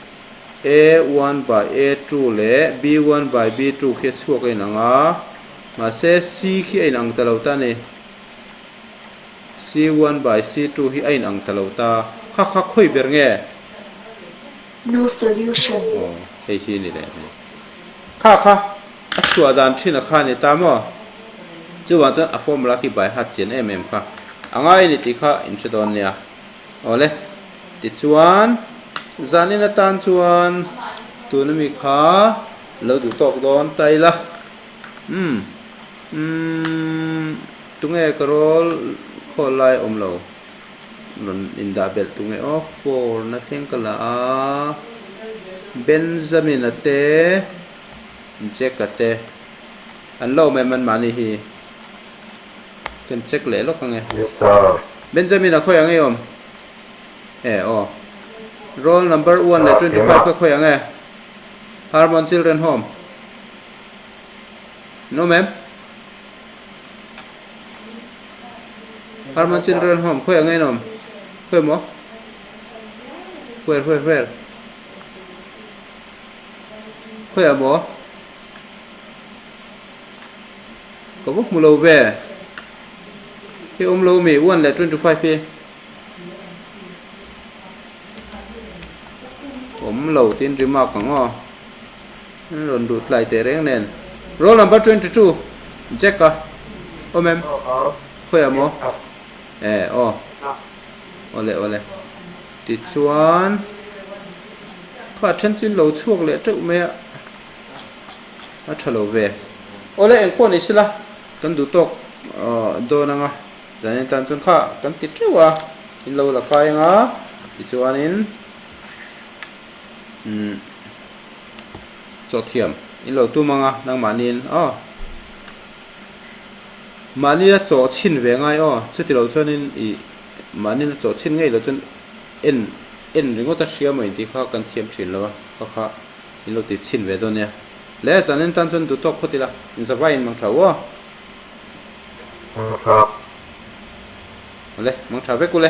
A1 by A2 leh B1 by B2 khi a chhuak a inang a, mahse C khi a inang ta lo ta a ni. C1 by C2 hi a inang ta lo ta. Kha kha khawi ber nge? No solution. Aw, hei hi ni leh mai. Kha kha a chhuah dan thin a kha ni ta maw? Chuvang chuan a formula khi by heart chian em em kha a ngai a ni tih kha in hre dawn nia. Aw le, tichuan zanin atan chuan tuna mi kha lo duh tawk dawn ta ila. Umm, umm, tunge ka roll khawl lai awm lo? Rawn indah belh tu nge aw four na thleng ka la a Benjamin a te Jack a te an lo awm em an mahni hi kan check leh lawk ange Yes sir. Benjamin a khawi ang e awm e aw roll number 1 leh 25 ka khawi ang e Harmon Children Home an awm em Harmon Children Home khawi ang en awm? Khawi maw? Where where where? Khawi ah maw? Ka va hmu lo ve. Hei awm lo mi 1 leh 25 hi. Awm lo tin remark ang aw. Rawn duh tlai teh reng nen. Roll number 22 Jack a awm em? Khawiah maw? E aw. Awle awle. Tichuan kha then chu in lo chhuak leh teuh mai a. A tha lo ve. Awle engpawh ni sela kan duh tawk dawn anga zanin tan chuan kha kan ti teuh a. In lo la kai anga tichuanin umm. Chawhthiam in lo tum anga nangmahniin aw mahnia chaw chhin ve ngai aw chuti lo chuanin ih mahnia chaw chhin ngei lo chuan en en ringawt a hria maw intih kha kan thiam thin lo a kha kha in lo ti chhin ve dawn nia le zan en tan chuan duhtawk phawt ila inzavai in mang tha u aw. Mang tha. Awle mang tha vek u le.